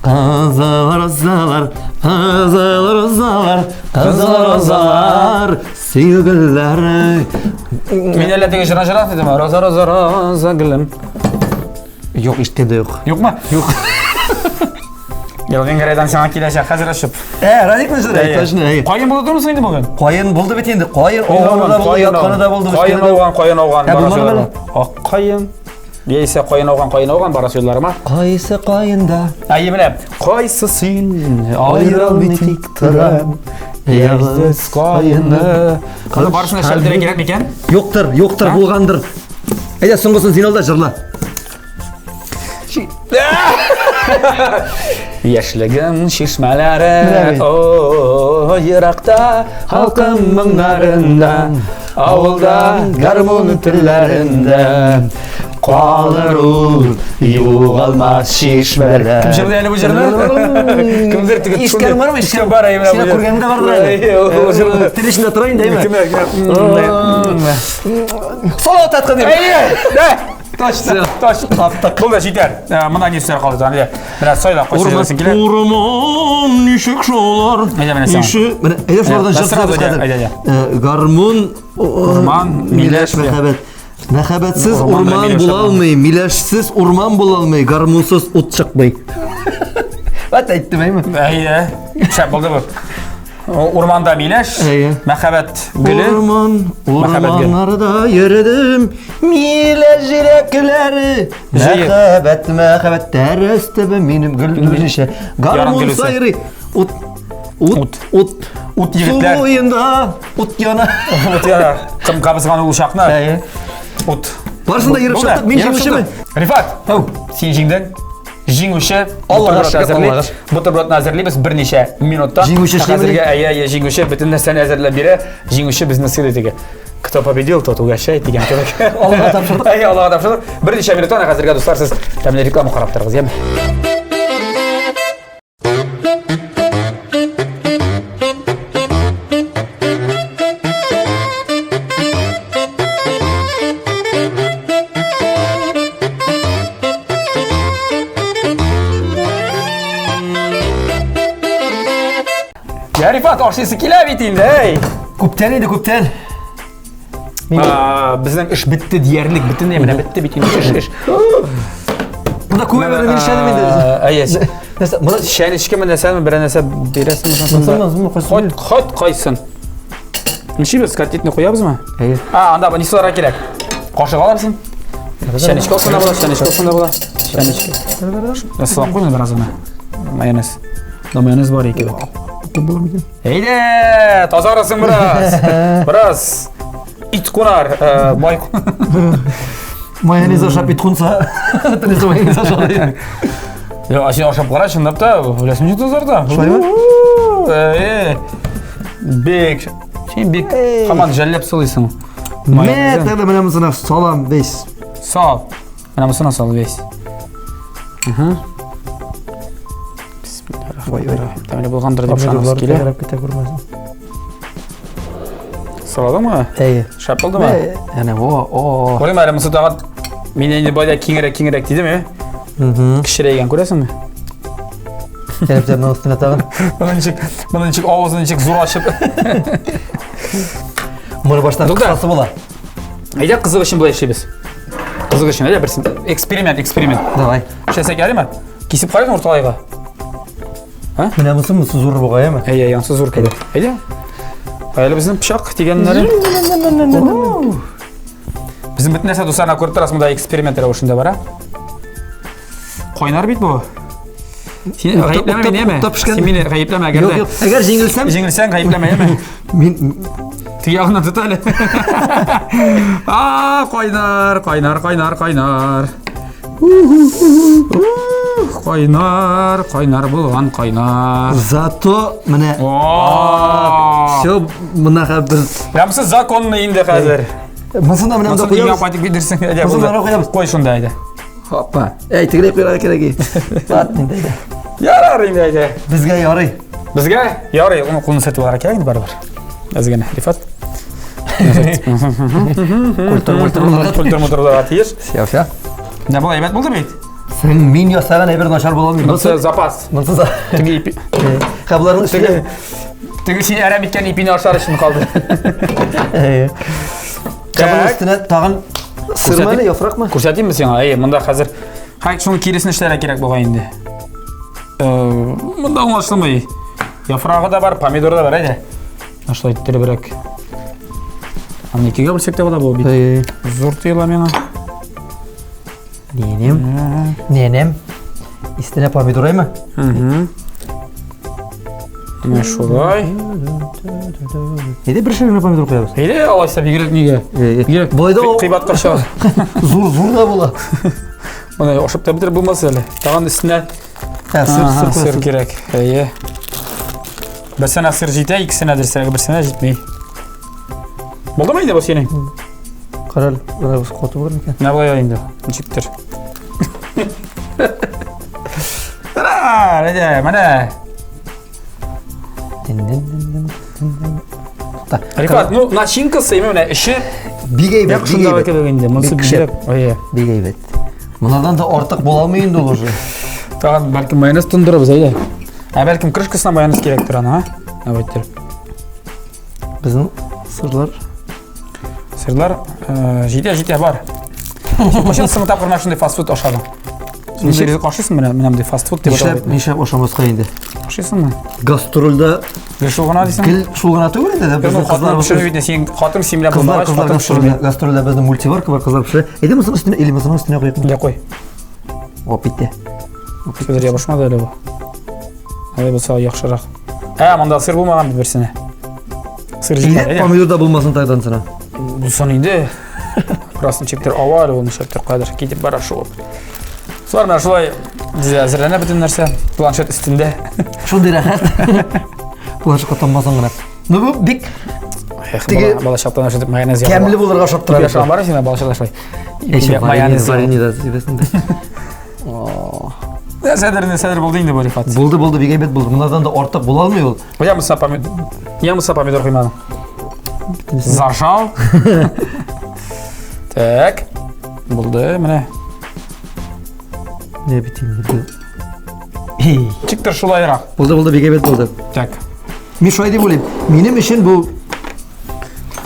[SPEAKER 3] Кызыл розалар, кызыл розалар, кызыл розалар, сөйгеләр.
[SPEAKER 2] Мин әллә теге җырны җырлап идем. Роза, роза, роза гөлем.
[SPEAKER 3] Юк, ишеткән дә юк.
[SPEAKER 2] Юкмы? Юк. Елгин Гәрәйдән сиңа киләчәк, хәзер очып.
[SPEAKER 3] Ә, Радикны җырлый, точно. әйе.
[SPEAKER 2] Каен булды түгелме инде бүген?
[SPEAKER 3] Каен булды бит инде. Каен ауганы да булды, ятканы да булды.
[SPEAKER 2] Каен
[SPEAKER 3] үскәне дә-
[SPEAKER 2] ауган, каен ауган.
[SPEAKER 3] Ә,
[SPEAKER 2] бара
[SPEAKER 3] булмадымы
[SPEAKER 2] юлларыма.
[SPEAKER 3] әле?
[SPEAKER 2] Ак каен. Яисә каен ауган, каен ауган бара юлларыма.
[SPEAKER 3] Кайсы каенда?
[SPEAKER 2] Әйе, менә. Кайсы син аерылмый тик торам. Ялгыз каенны. Моны барысына эшләп кирәк микән?
[SPEAKER 3] Юктыр, юктыр, булгандыр. Әйдә, соңгысын син ал да җырла.
[SPEAKER 2] Яшьлегем
[SPEAKER 3] Менә
[SPEAKER 2] чишмәләре,
[SPEAKER 3] бит.
[SPEAKER 2] о, еракта, халкым моңнарында, авылда гармун телләрендә калыр ул югалмас чишмәләр. Кем җырлый әле бу җырны? Кемдер теге
[SPEAKER 3] Ишеткәнең бармы?
[SPEAKER 2] Ишеткән бар, әйе, менә бу
[SPEAKER 3] Сине
[SPEAKER 2] җыр.
[SPEAKER 3] күргәнең дә бардыр әле.
[SPEAKER 2] Әйе, ул җырны.
[SPEAKER 3] Тел эчендә тора инде, әйме?
[SPEAKER 2] Кемнәр, кемнәр?
[SPEAKER 3] Салават аткан дип.
[SPEAKER 2] Әйе, дә. Точно, точно.
[SPEAKER 3] Таптык.
[SPEAKER 2] Булды, җитәр. Э, Монда ни сүзләр калды? Әйдә. Менә сайла, кайсы җырлыйсың килә?
[SPEAKER 3] Урман ничек шулар?
[SPEAKER 2] Әйдә, менә сиңа.
[SPEAKER 3] Ничек? Менә әйдә шулардан
[SPEAKER 2] Ә,
[SPEAKER 3] җыр
[SPEAKER 2] сразу
[SPEAKER 3] сорабыз
[SPEAKER 2] әйдә,
[SPEAKER 3] хәзер.
[SPEAKER 2] әйдә, әйдә.
[SPEAKER 3] Э, Гармун,
[SPEAKER 2] Урман, миләш,
[SPEAKER 3] мәхәббәт. Мәхәббәтсез
[SPEAKER 2] Урман белән
[SPEAKER 3] урман
[SPEAKER 2] миләш
[SPEAKER 3] була алмый, миләшсез урман була алмый, гармунсыз ут чыкмый. Вәт әйттем, әйме?
[SPEAKER 2] Әйдә. Шәп булды бу. Урманда миләш,
[SPEAKER 3] Әйе.
[SPEAKER 2] мәхәббәт гөле.
[SPEAKER 3] Урман,
[SPEAKER 2] Мәхәббәт гөле.
[SPEAKER 3] урманнарда йөрдем, миләш җиләкләре.
[SPEAKER 2] Җыеп.
[SPEAKER 3] Мәхәббәт, мәхәббәт тәрәз төбе минем гөл гөлничә.
[SPEAKER 2] Яран
[SPEAKER 3] Гармун
[SPEAKER 2] гөлесе.
[SPEAKER 3] сайрый. Ут, ут,
[SPEAKER 2] Ут.
[SPEAKER 3] ут.
[SPEAKER 2] Ут
[SPEAKER 3] Су
[SPEAKER 2] егетләр.
[SPEAKER 3] буенда ут яна.
[SPEAKER 2] Ут яна. Кым кабызган ул учакны?
[SPEAKER 3] Әйе.
[SPEAKER 2] Ут.
[SPEAKER 3] Барысын да ерып
[SPEAKER 2] Булды,
[SPEAKER 3] чыктык. Мин
[SPEAKER 2] ерып
[SPEAKER 3] җиңүчеме?
[SPEAKER 2] чыктык. Рифат, син җиңдең. Җиңүче.
[SPEAKER 3] Аллага
[SPEAKER 2] Бутерброд
[SPEAKER 3] шөкер,
[SPEAKER 2] әзерли.
[SPEAKER 3] Аллага шөкер.
[SPEAKER 2] Бутербродны әзерлибез берничә минутта.
[SPEAKER 3] Җиңүче эшлиме?
[SPEAKER 2] Хәзергә әйе, әйе, җиңүче бөтен нәрсәне әзерләп бирә. Җиңүче безне сыйлый теге. Кто победил, тот угощает дигән кебек.
[SPEAKER 3] Аллага тапшырдык.
[SPEAKER 2] Әйе, Аллага тапшырдык. Берничә минуттан хәзергә дуслар сез тәмле реклама карап торыгыз, яме? Я, Рифат, ашыйсы килә бит инде, эй!
[SPEAKER 3] Күптән инде, күптән.
[SPEAKER 2] Безнең эш бетте диярлек, бөтенләй менә бетте бит инде эш, эш.
[SPEAKER 3] Монда күп әйберне мин эшләдем инде.
[SPEAKER 2] Әйе.
[SPEAKER 3] Нәрсә, моны
[SPEAKER 2] Чәнечкеме нәрсәме, берәр нәрсә бирәсеңме соң?
[SPEAKER 3] Монысы, монысы,
[SPEAKER 2] Хоть, хоть кайсын. Ничек котлетны куябызмы?
[SPEAKER 3] Әйе.
[SPEAKER 2] А, анда ни сыларга кирәк? Кашык алырсың. Чәнечке алсаң да була, чәнечке алсаң да була. Чәнечке. Сылап куймын бераз гына. Майонез. Да майонез бар ике. Әйдә, тазарасың бераз. Бераз. Ит кунар, э, май
[SPEAKER 3] Майонез ашап ит кунса, теләсә майонез ашар.
[SPEAKER 2] Я, а син ашап кара, чынлап та, беләсең ничек тазарда.
[SPEAKER 3] Шулаймы?
[SPEAKER 2] Э, бик. Син бик һаман жәлләп сылыйсың.
[SPEAKER 3] Мә, тәгә менә монысына салам весь.
[SPEAKER 2] Сал. Менә монысына сал весь. Угу. Бисмиллахиррахманиррахим. Тәмле булгандыр дип ышанасы килә.
[SPEAKER 3] Тәгәрәп китә күрмәсен.
[SPEAKER 2] Саладыңмы?
[SPEAKER 3] Әйе.
[SPEAKER 2] Шәп булдымы?
[SPEAKER 3] Әнә, о, о.
[SPEAKER 2] Күрәм әле монысы тагын мин инде бая киңрәк киңрәк дидем, э? Кечерәйгән күрәсеңме?
[SPEAKER 3] Кәләпләрнең моның өстенә тагын.
[SPEAKER 2] Моны ничек, моны ничек авызын ничек зур ачып.
[SPEAKER 3] Моны баштан
[SPEAKER 2] Тукта.
[SPEAKER 3] кысасы була.
[SPEAKER 2] Әйдә кызык өчен болай эшлибез. Кызык өчен, әйдә берсен. Эксперимент, эксперимент.
[SPEAKER 3] Давай.
[SPEAKER 2] Эшләсәк ярыймы? Кисеп карыйк урталайга.
[SPEAKER 3] Менә монысы монысы зур бугай, әме?
[SPEAKER 2] Әйе, янсы зур кебек. Әйдә. Әле безнең пычак дигәннәре. Безнең бөтен нәрсә дусларына күреп торасың, монда эксперимент рәвешендә бара. Кайнар бит бу. Син гаепләмә мине, әме?
[SPEAKER 3] Утта пешкән.
[SPEAKER 2] Син мине гаепләмә, әгәр
[SPEAKER 3] Юк,
[SPEAKER 2] дә.
[SPEAKER 3] юк. Әгәр җиңелсәм,
[SPEAKER 2] Җиңелсәң гаепләмә, әме?
[SPEAKER 3] мин
[SPEAKER 2] Теге ягыннан тот әле. А, кайнар, кайнар, кайнар, кайнар. Ух, Кайнар, кайнар булган, кайнар.
[SPEAKER 3] зато менә
[SPEAKER 2] О!
[SPEAKER 3] все менә бер
[SPEAKER 2] Прямсы законный инде хәзер.
[SPEAKER 3] Монысын да менә монда
[SPEAKER 2] Монысын өйгә
[SPEAKER 3] куябыз.
[SPEAKER 2] кайтып китерсең. Әйдә,
[SPEAKER 3] Монысын
[SPEAKER 2] булды.
[SPEAKER 3] менә куябыз.
[SPEAKER 2] Куй шунда, әйдә.
[SPEAKER 3] Хопа. Әй, тегеләй куярга кирәк. Ладно инде, әйдә.
[SPEAKER 2] Ярар инде, әйдә.
[SPEAKER 3] Безгә ярый.
[SPEAKER 2] Безгә ярый, уны кулын сөртеп алырга кирәк инде барыбер. Әз генә, Рифат.
[SPEAKER 3] Культур мультур булырга
[SPEAKER 2] Культур мультур булырга тиеш.
[SPEAKER 3] Все, все.
[SPEAKER 2] Менә болай әйбәт булды бит.
[SPEAKER 3] Син мин ясаган әйбер начар була алмый.
[SPEAKER 2] Монысы запас.
[SPEAKER 3] Монысы за.
[SPEAKER 2] Теге ипи.
[SPEAKER 3] Ха, боларның өстенә.
[SPEAKER 2] Теге син әрәм иткән ипине ашар өчен калды.
[SPEAKER 3] Әйе. Ха, моның
[SPEAKER 2] Так.
[SPEAKER 3] өстенә тагын сырмы әле, яфракмы?
[SPEAKER 2] Күрсәтимме сиңа? Әйе, монда хәзер хәй шуның киресен эшләргә кирәк бугай инде. Э, монда аңлашылмый. Яфрагы да бар, помидоры да бар, әйдә. Шулай иттеребрәк. Аны икегә бүлсәк тә була бу бит.
[SPEAKER 3] Әйе.
[SPEAKER 2] Зур тоела миңа.
[SPEAKER 3] Ненем. Ненем. Өстенә помидор әйме?
[SPEAKER 2] Менә шулай.
[SPEAKER 3] Әйдә бер шәл генә помидор куябыз.
[SPEAKER 2] Әйдә, алайса бигрәк нигә? Бигрәк
[SPEAKER 3] Болай да ул-
[SPEAKER 2] кыйбатка чыга.
[SPEAKER 3] Зур зур да була.
[SPEAKER 2] Моны ашап та бетереп булмас әле. Тагын өстенә
[SPEAKER 3] Ә, сыр
[SPEAKER 2] Ага,
[SPEAKER 3] сыр
[SPEAKER 2] сыр
[SPEAKER 3] куясың.
[SPEAKER 2] кирәк. Әйе. Берсенә сыр җитә, икесенә дөресрәге берсенә җитми. Булдымы инде бу синең?
[SPEAKER 3] Кара әле, менә бу каты булыр микән?
[SPEAKER 2] Менә болай инде, ничектер. Тара, әйдә, менә.
[SPEAKER 3] Тин-дин-дин-дин, тин-дин. Тукта.
[SPEAKER 2] Рифат, ну начинкасы, менә эче
[SPEAKER 3] Бик әйбәт, бик әйбәт.
[SPEAKER 2] кебек инде. Монысы
[SPEAKER 3] Бик шәп.
[SPEAKER 2] бигрәк. Әйе.
[SPEAKER 3] Бик әйбәт. Монардан да артык була алмый инде ул уже.
[SPEAKER 2] Тагын бәлкем майонез тондырабыз, әйдә. Ә бәлкем крышкасына майонез кирәктер аны, а? Давай иттереп.
[SPEAKER 3] Безнең сырлар.
[SPEAKER 2] Сырлар э, җитә, җитә бар. Син кайчан соңгы тапкыр менә шундый фастфуд ашадың? Ничә ризык ашыйсың менә менә мондый фастфуд дип
[SPEAKER 3] Нишләп,
[SPEAKER 2] атала.
[SPEAKER 3] нишләп ашамаска инде?
[SPEAKER 2] Ашыйсыңмы?
[SPEAKER 3] Гастрольдә
[SPEAKER 2] Гел шул гына дисең?
[SPEAKER 3] гел шул гына түгел инде,
[SPEAKER 2] Безнең
[SPEAKER 3] безнең
[SPEAKER 2] хатын
[SPEAKER 3] кызлар
[SPEAKER 2] пешерми бит, синең хатын син белән
[SPEAKER 3] Кызлар,
[SPEAKER 2] булмагач,
[SPEAKER 3] кызлар
[SPEAKER 2] хатын пешерми.
[SPEAKER 3] гастрольдә, гастрольдә безнең мультиварка бар, кызлар пешерә. Әйдә моның өстенә, или моның өстенә куйыйк.
[SPEAKER 2] Я куй.
[SPEAKER 3] Оп, итте.
[SPEAKER 2] Хәзер ябышмады әле бу. Алай булса яхшырак. Ә, монда сыр булмаган бит берсенә. Сыр җитмәде.
[SPEAKER 3] Или помидор да булмасын тагын сына.
[SPEAKER 2] Булсын инде. Красный чиптер ава әле ул нишләптер кадер китеп бара шуып. Шулар менә шулай бездә әзерләнә бөтен нәрсә планшет өстендә.
[SPEAKER 3] Шундый рәхәт. Планшетка таммасаң гына. Ну бу бик
[SPEAKER 2] Эх,
[SPEAKER 3] Теге-
[SPEAKER 2] бала, бала чактан шутып майонез ягып.
[SPEAKER 3] тәмле булырга ошап тора.
[SPEAKER 2] Яшәгән бар синең бала чакта шулай.
[SPEAKER 3] Әйше,
[SPEAKER 2] Майонез.
[SPEAKER 3] варенье да сибәсең дә.
[SPEAKER 2] Нәрсәдер, нәрсәдер булды инде бу Рифат.
[SPEAKER 3] Булды, булды, бик әйбәт булды. Монардан да артык була алмый ул.
[SPEAKER 2] Я мыса помидор. Я мыса помидор куймадым. Зажал. Так. Булды, менә.
[SPEAKER 3] Не бит инде. Эй.
[SPEAKER 2] Чиктер шулайрак.
[SPEAKER 3] Булды, булды, бик әйбәт булды.
[SPEAKER 2] Так.
[SPEAKER 3] Мин шулай дип уйлыйм. Минем өчен бу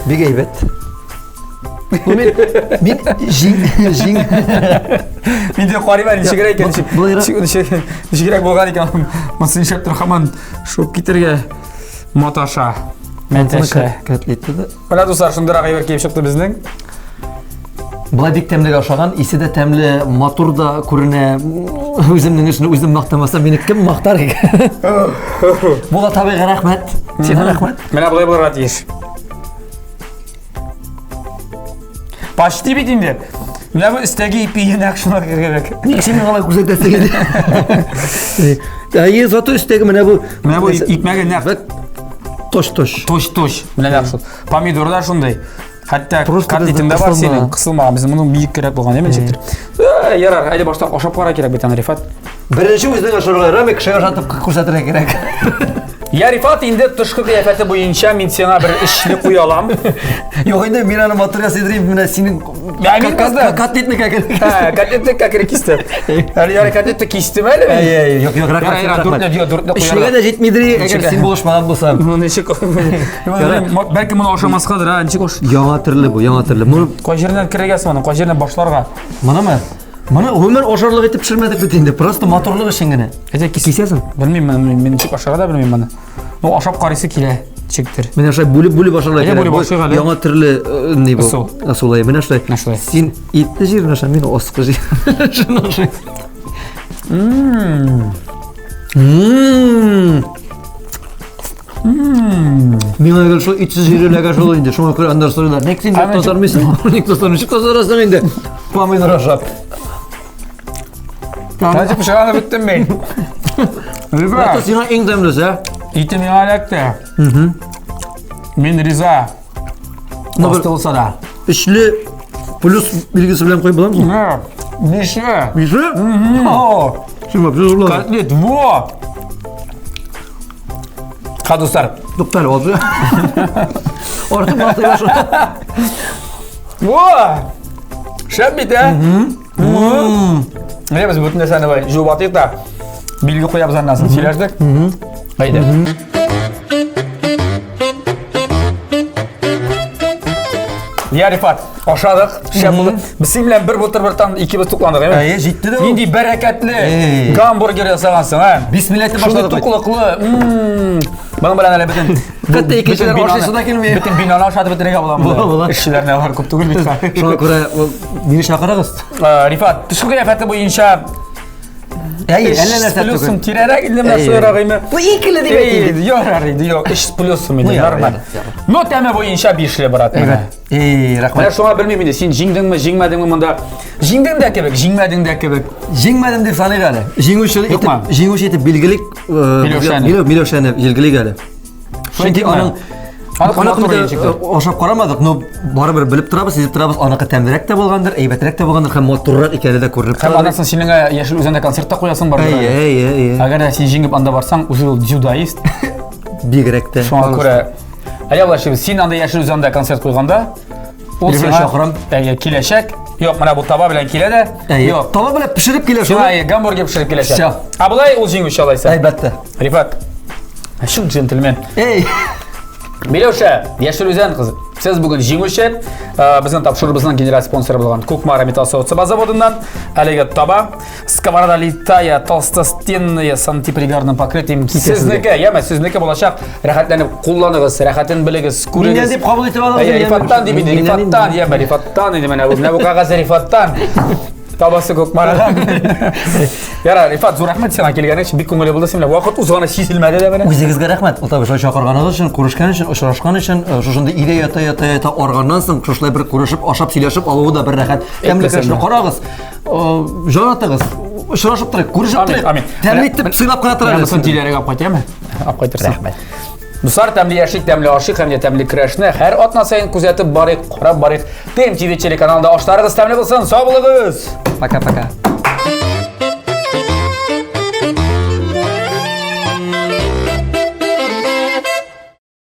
[SPEAKER 3] бик әйбәт. Ну, мин мин җиң җиң
[SPEAKER 2] Мин дә карыйм әле ничегрәк икән.
[SPEAKER 3] Былайрак.
[SPEAKER 2] Ничегрәк булган икән. Монысы нишләп тор һаман шуып китергә маташа. Мәтәшә.
[SPEAKER 3] Котлетты да.
[SPEAKER 2] Менә дуслар, шундыйрак әйбер килеп чыкты безнең.
[SPEAKER 3] Болай бик тәмле ашаган, исе дә тәмле, матур да күренә. Үземнең эшне үзем мактамасам, мине кем мактар икән? Булат абыйга рәхмәт. Сиңа рәхмәт.
[SPEAKER 2] Менә болай булырга тиеш. Почти бит инде. Менә бу өстәге ипи нәкъ шуңа кирәк.
[SPEAKER 3] Ник син миңа алай күрсәтәсең инде? Әйе, зато өстәге менә бу.
[SPEAKER 2] Менә бу икмәге нәкъ
[SPEAKER 3] Тош-тош.
[SPEAKER 2] тош-тош. Менә нәкъ шул. Помидор да шундый. Хәтта
[SPEAKER 3] Просто
[SPEAKER 2] котлетында
[SPEAKER 3] безнең
[SPEAKER 2] бар синең,
[SPEAKER 3] кысылмаган.
[SPEAKER 2] кысылмаган. Безнең моның биек кирәк булган, әйме ничектер. Э, Ярар, әйдә башта ашап кара кирәк бит аны, Рифат.
[SPEAKER 3] Беренче үзең ашарга ярамый, кешегә ашатып күрсәтергә кирәк.
[SPEAKER 2] Я, Рифат, инде тышкы кыяфәте буенча мин сиңа бер эшне куя алам.
[SPEAKER 3] Юк инде мин аны матур ясыйдыр менә синең
[SPEAKER 2] Ә, мин кызды.
[SPEAKER 3] Котлетны кәкер.
[SPEAKER 2] Һә, котлетны кәкре кистем. Әле ярый котлетны кистем әле мин.
[SPEAKER 3] Әй, әй, юк, юк,
[SPEAKER 2] Ярар,
[SPEAKER 3] рәхмәт,
[SPEAKER 2] ярар, дүртне,
[SPEAKER 3] рәхмәт.
[SPEAKER 2] юк, дүртне
[SPEAKER 3] Өчлегә
[SPEAKER 2] куярга.
[SPEAKER 3] дә җитмидер, әгәр
[SPEAKER 2] Ничек?
[SPEAKER 3] син булышмаган булсаң.
[SPEAKER 2] Ну, ничек? Бәлки моны ашамаскадыр, а, ничек аш?
[SPEAKER 3] Яңа төрле бу, яңа төрле. Моны
[SPEAKER 2] Кай җиреннән керергә соң моның, кай җиреннән башларга?
[SPEAKER 3] Монымы? Моны гомер ашарлык итеп пешермәдек бит инде, просто матурлык өчен генә.
[SPEAKER 2] Әйдә, кис.
[SPEAKER 3] Кисәсең?
[SPEAKER 2] Белмим, мин мин ничек ашарга да белмим моны. Ну, ашап карыйсы килә, ничектер.
[SPEAKER 3] Менә шулай бүлеп-бүлеп ашарга
[SPEAKER 2] Әйдә,
[SPEAKER 3] кирәк.
[SPEAKER 2] бүлеп
[SPEAKER 3] Бу
[SPEAKER 2] ашыйк әле.
[SPEAKER 3] Яңа төрле э, ни бу?
[SPEAKER 2] Ысул.
[SPEAKER 3] Ысул, әйе, менә шулай.
[SPEAKER 2] Менә шулай.
[SPEAKER 3] Син итне җирен аша, мин аскы җирен ашыйм. Ммм. Миңа гел шул итсез җиреләгә шул инде. Шуңа күрә аннан сорыйлар. Ник син
[SPEAKER 2] Ә,
[SPEAKER 3] тазармыйсың? Ник тазармыйсың? Ничек тазарасың инде? Помидор ашап.
[SPEAKER 2] Хәзер пешерә беттем мин.
[SPEAKER 3] Это сиңа иң тәмлесе, ә?
[SPEAKER 2] Ите миңа эләкте. Мин риза.
[SPEAKER 3] Ну, бер-
[SPEAKER 2] Асты булса да.
[SPEAKER 3] Өчле плюс билгесе белән куеп буламы?
[SPEAKER 2] Не, Бишле.
[SPEAKER 3] Бишле? О, Син вообще зурлар.
[SPEAKER 2] Котлет, во! Ха, дуслар.
[SPEAKER 3] Туктал, алды. Артык мактый башлады.
[SPEAKER 2] Во! Шәп бит, ә? Менә без бөтен нәрсәне былай җуып атыйк та, билге куябыз аннан соң. Сөйләштек? Әйдә. Я, Рифат, ашадык, шәп булды. Без синең белән бер бутербродтан икебез тукландык, әйме?
[SPEAKER 3] Әйе, җитте дә ул.
[SPEAKER 2] Нинди бәрәкәтле
[SPEAKER 3] Эй.
[SPEAKER 2] гамбургер ясагансың, ә?
[SPEAKER 3] Бисмилла әйтеп
[SPEAKER 2] Шундый
[SPEAKER 3] башладык бит.
[SPEAKER 2] туклыклы. М. Моның белән әле бөтен
[SPEAKER 3] Хәтта икенчеләр
[SPEAKER 2] бөтен
[SPEAKER 3] ашыйсы да килми.
[SPEAKER 2] Бөтен бинаны ашатып бетерергә була
[SPEAKER 3] Була, була.
[SPEAKER 2] Эшчеләрне алар күп түгел бит.
[SPEAKER 3] Шуңа күрә ул, мине чакырыгыз.
[SPEAKER 2] Э, Рифат, тышкы кыяфәте буенча
[SPEAKER 3] Әйе, әллә нәрсә
[SPEAKER 2] плюсым
[SPEAKER 3] түгел.
[SPEAKER 2] тирәрәк инде менә
[SPEAKER 3] Әйе.
[SPEAKER 2] шулайрак име.
[SPEAKER 3] Бу икеле дип әйтик.
[SPEAKER 2] Эй, Ярар инде, юк, өч плюсым инде,
[SPEAKER 3] Ну, ярар,
[SPEAKER 2] нормаль.
[SPEAKER 3] ярар.
[SPEAKER 2] Но тәме буенча бишле, брат. менә.
[SPEAKER 3] Эй,
[SPEAKER 2] Менә
[SPEAKER 3] рәхмәт.
[SPEAKER 2] шуңа белмим инде, син җиңдеңме, җиңмәдеңме монда? Җиңдең дә кебек, җиңмәдең дә кебек.
[SPEAKER 3] Җиңмәдем дип саныйк әле. Җиңүче итеп,
[SPEAKER 2] Юкмы?
[SPEAKER 3] җиңүче итеп билгелик, э,
[SPEAKER 2] Миләүшәне.
[SPEAKER 3] Миләү- Миләүшәне билгелик әле. Чөнки
[SPEAKER 2] Шулай
[SPEAKER 3] аның
[SPEAKER 2] Аныкы
[SPEAKER 3] аныкы
[SPEAKER 2] матур
[SPEAKER 3] бит,
[SPEAKER 2] ничектер.
[SPEAKER 3] э, ашап карамадык, но барыбер белеп торабыз, сизеп торабыз, аныкы тәмлерәк тә булгандыр, әйбәтрәк тә булгандыр һәм матуррак икәне дә күренеп
[SPEAKER 2] Һәм
[SPEAKER 3] тора.
[SPEAKER 2] аннан соң синең э, Яшел Үзәндә концерт та куясың бар.
[SPEAKER 3] Әйе, әйе, әйе.
[SPEAKER 2] Әгәр дә син җиңеп анда барсаң, үзе ул дзюдоист.
[SPEAKER 3] Бигрәк тә.
[SPEAKER 2] Шуңа күрә Әйдә болай эшлибез. Син анда Яшел Үзәндә концерт куйганда, Ул
[SPEAKER 3] Телефон
[SPEAKER 2] сиңа
[SPEAKER 3] чакырам.
[SPEAKER 2] Әйе, киләчәк. Юк, менә бу таба белән килә дә.
[SPEAKER 3] Әйе.
[SPEAKER 2] Юк.
[SPEAKER 3] Таба белән пешереп килә
[SPEAKER 2] Сиңа
[SPEAKER 3] шул.
[SPEAKER 2] әйе, гамбургер пешереп киләчәк.
[SPEAKER 3] Всё.
[SPEAKER 2] Ә болай ул җиңүче алайса.
[SPEAKER 3] Әлбәттә.
[SPEAKER 2] Рифат. Чын джентльмен.
[SPEAKER 3] Эй,
[SPEAKER 2] Миләүшә, Яшел Үзән кызы. Сез бүген җиңүче. Э, Безнең тапшыруыбызның генераль спонсоры булган Кукмара металл савыт-саба заводыннан әлеге таба сковорода литая толстостенная с антипригарным покрытием сезнеке, яме сезнеке булачак. Рәхәтләнеп кулланыгыз, рәхәтен белегез, күрегез.
[SPEAKER 3] Миннән дип кабул итеп алыгыз.
[SPEAKER 2] Әйе, Рифаттан дип инде, Рифаттан, яме Рифаттан инде менә бу. Менә бу кәгазь Рифаттан. Табасы Кукмарадан. Ярар, Рифат, зур рәхмәт сиңа килгәнең өчен. Бик күңелле булды синең белән. Вакыт узганы сизелмәде дә менә.
[SPEAKER 3] Үзегезгә рәхмәт. Ул шулай чакырганыгыз өчен, күрешкән өчен, очрашкан өчен, э, шушындый өйдә ята ята ята арганнан соң шушылай бер күрешеп, ашап, сөйләшеп алуы да бер рәхәт. Тәмле көрәшне карагыз, э, җан атыгыз, очрашып торыйк, күрешеп торыйк.
[SPEAKER 2] Амин.
[SPEAKER 3] Тәмле итеп сыйлап кына торыгыз.
[SPEAKER 2] Монысын Диләрәгә алып кайтамы? Алып кайтырсың.
[SPEAKER 3] Рәхмәт.
[SPEAKER 2] Дуслар, тәмле яшик, тәмле ашыйк һәм дә тәмле көрәшне һәр атна саен күзәтеп барыйк, карап барыйк. ТМТV телеканалында ашларыгыз тәмле булсын. Сау булыгыз!
[SPEAKER 3] Пока-пока.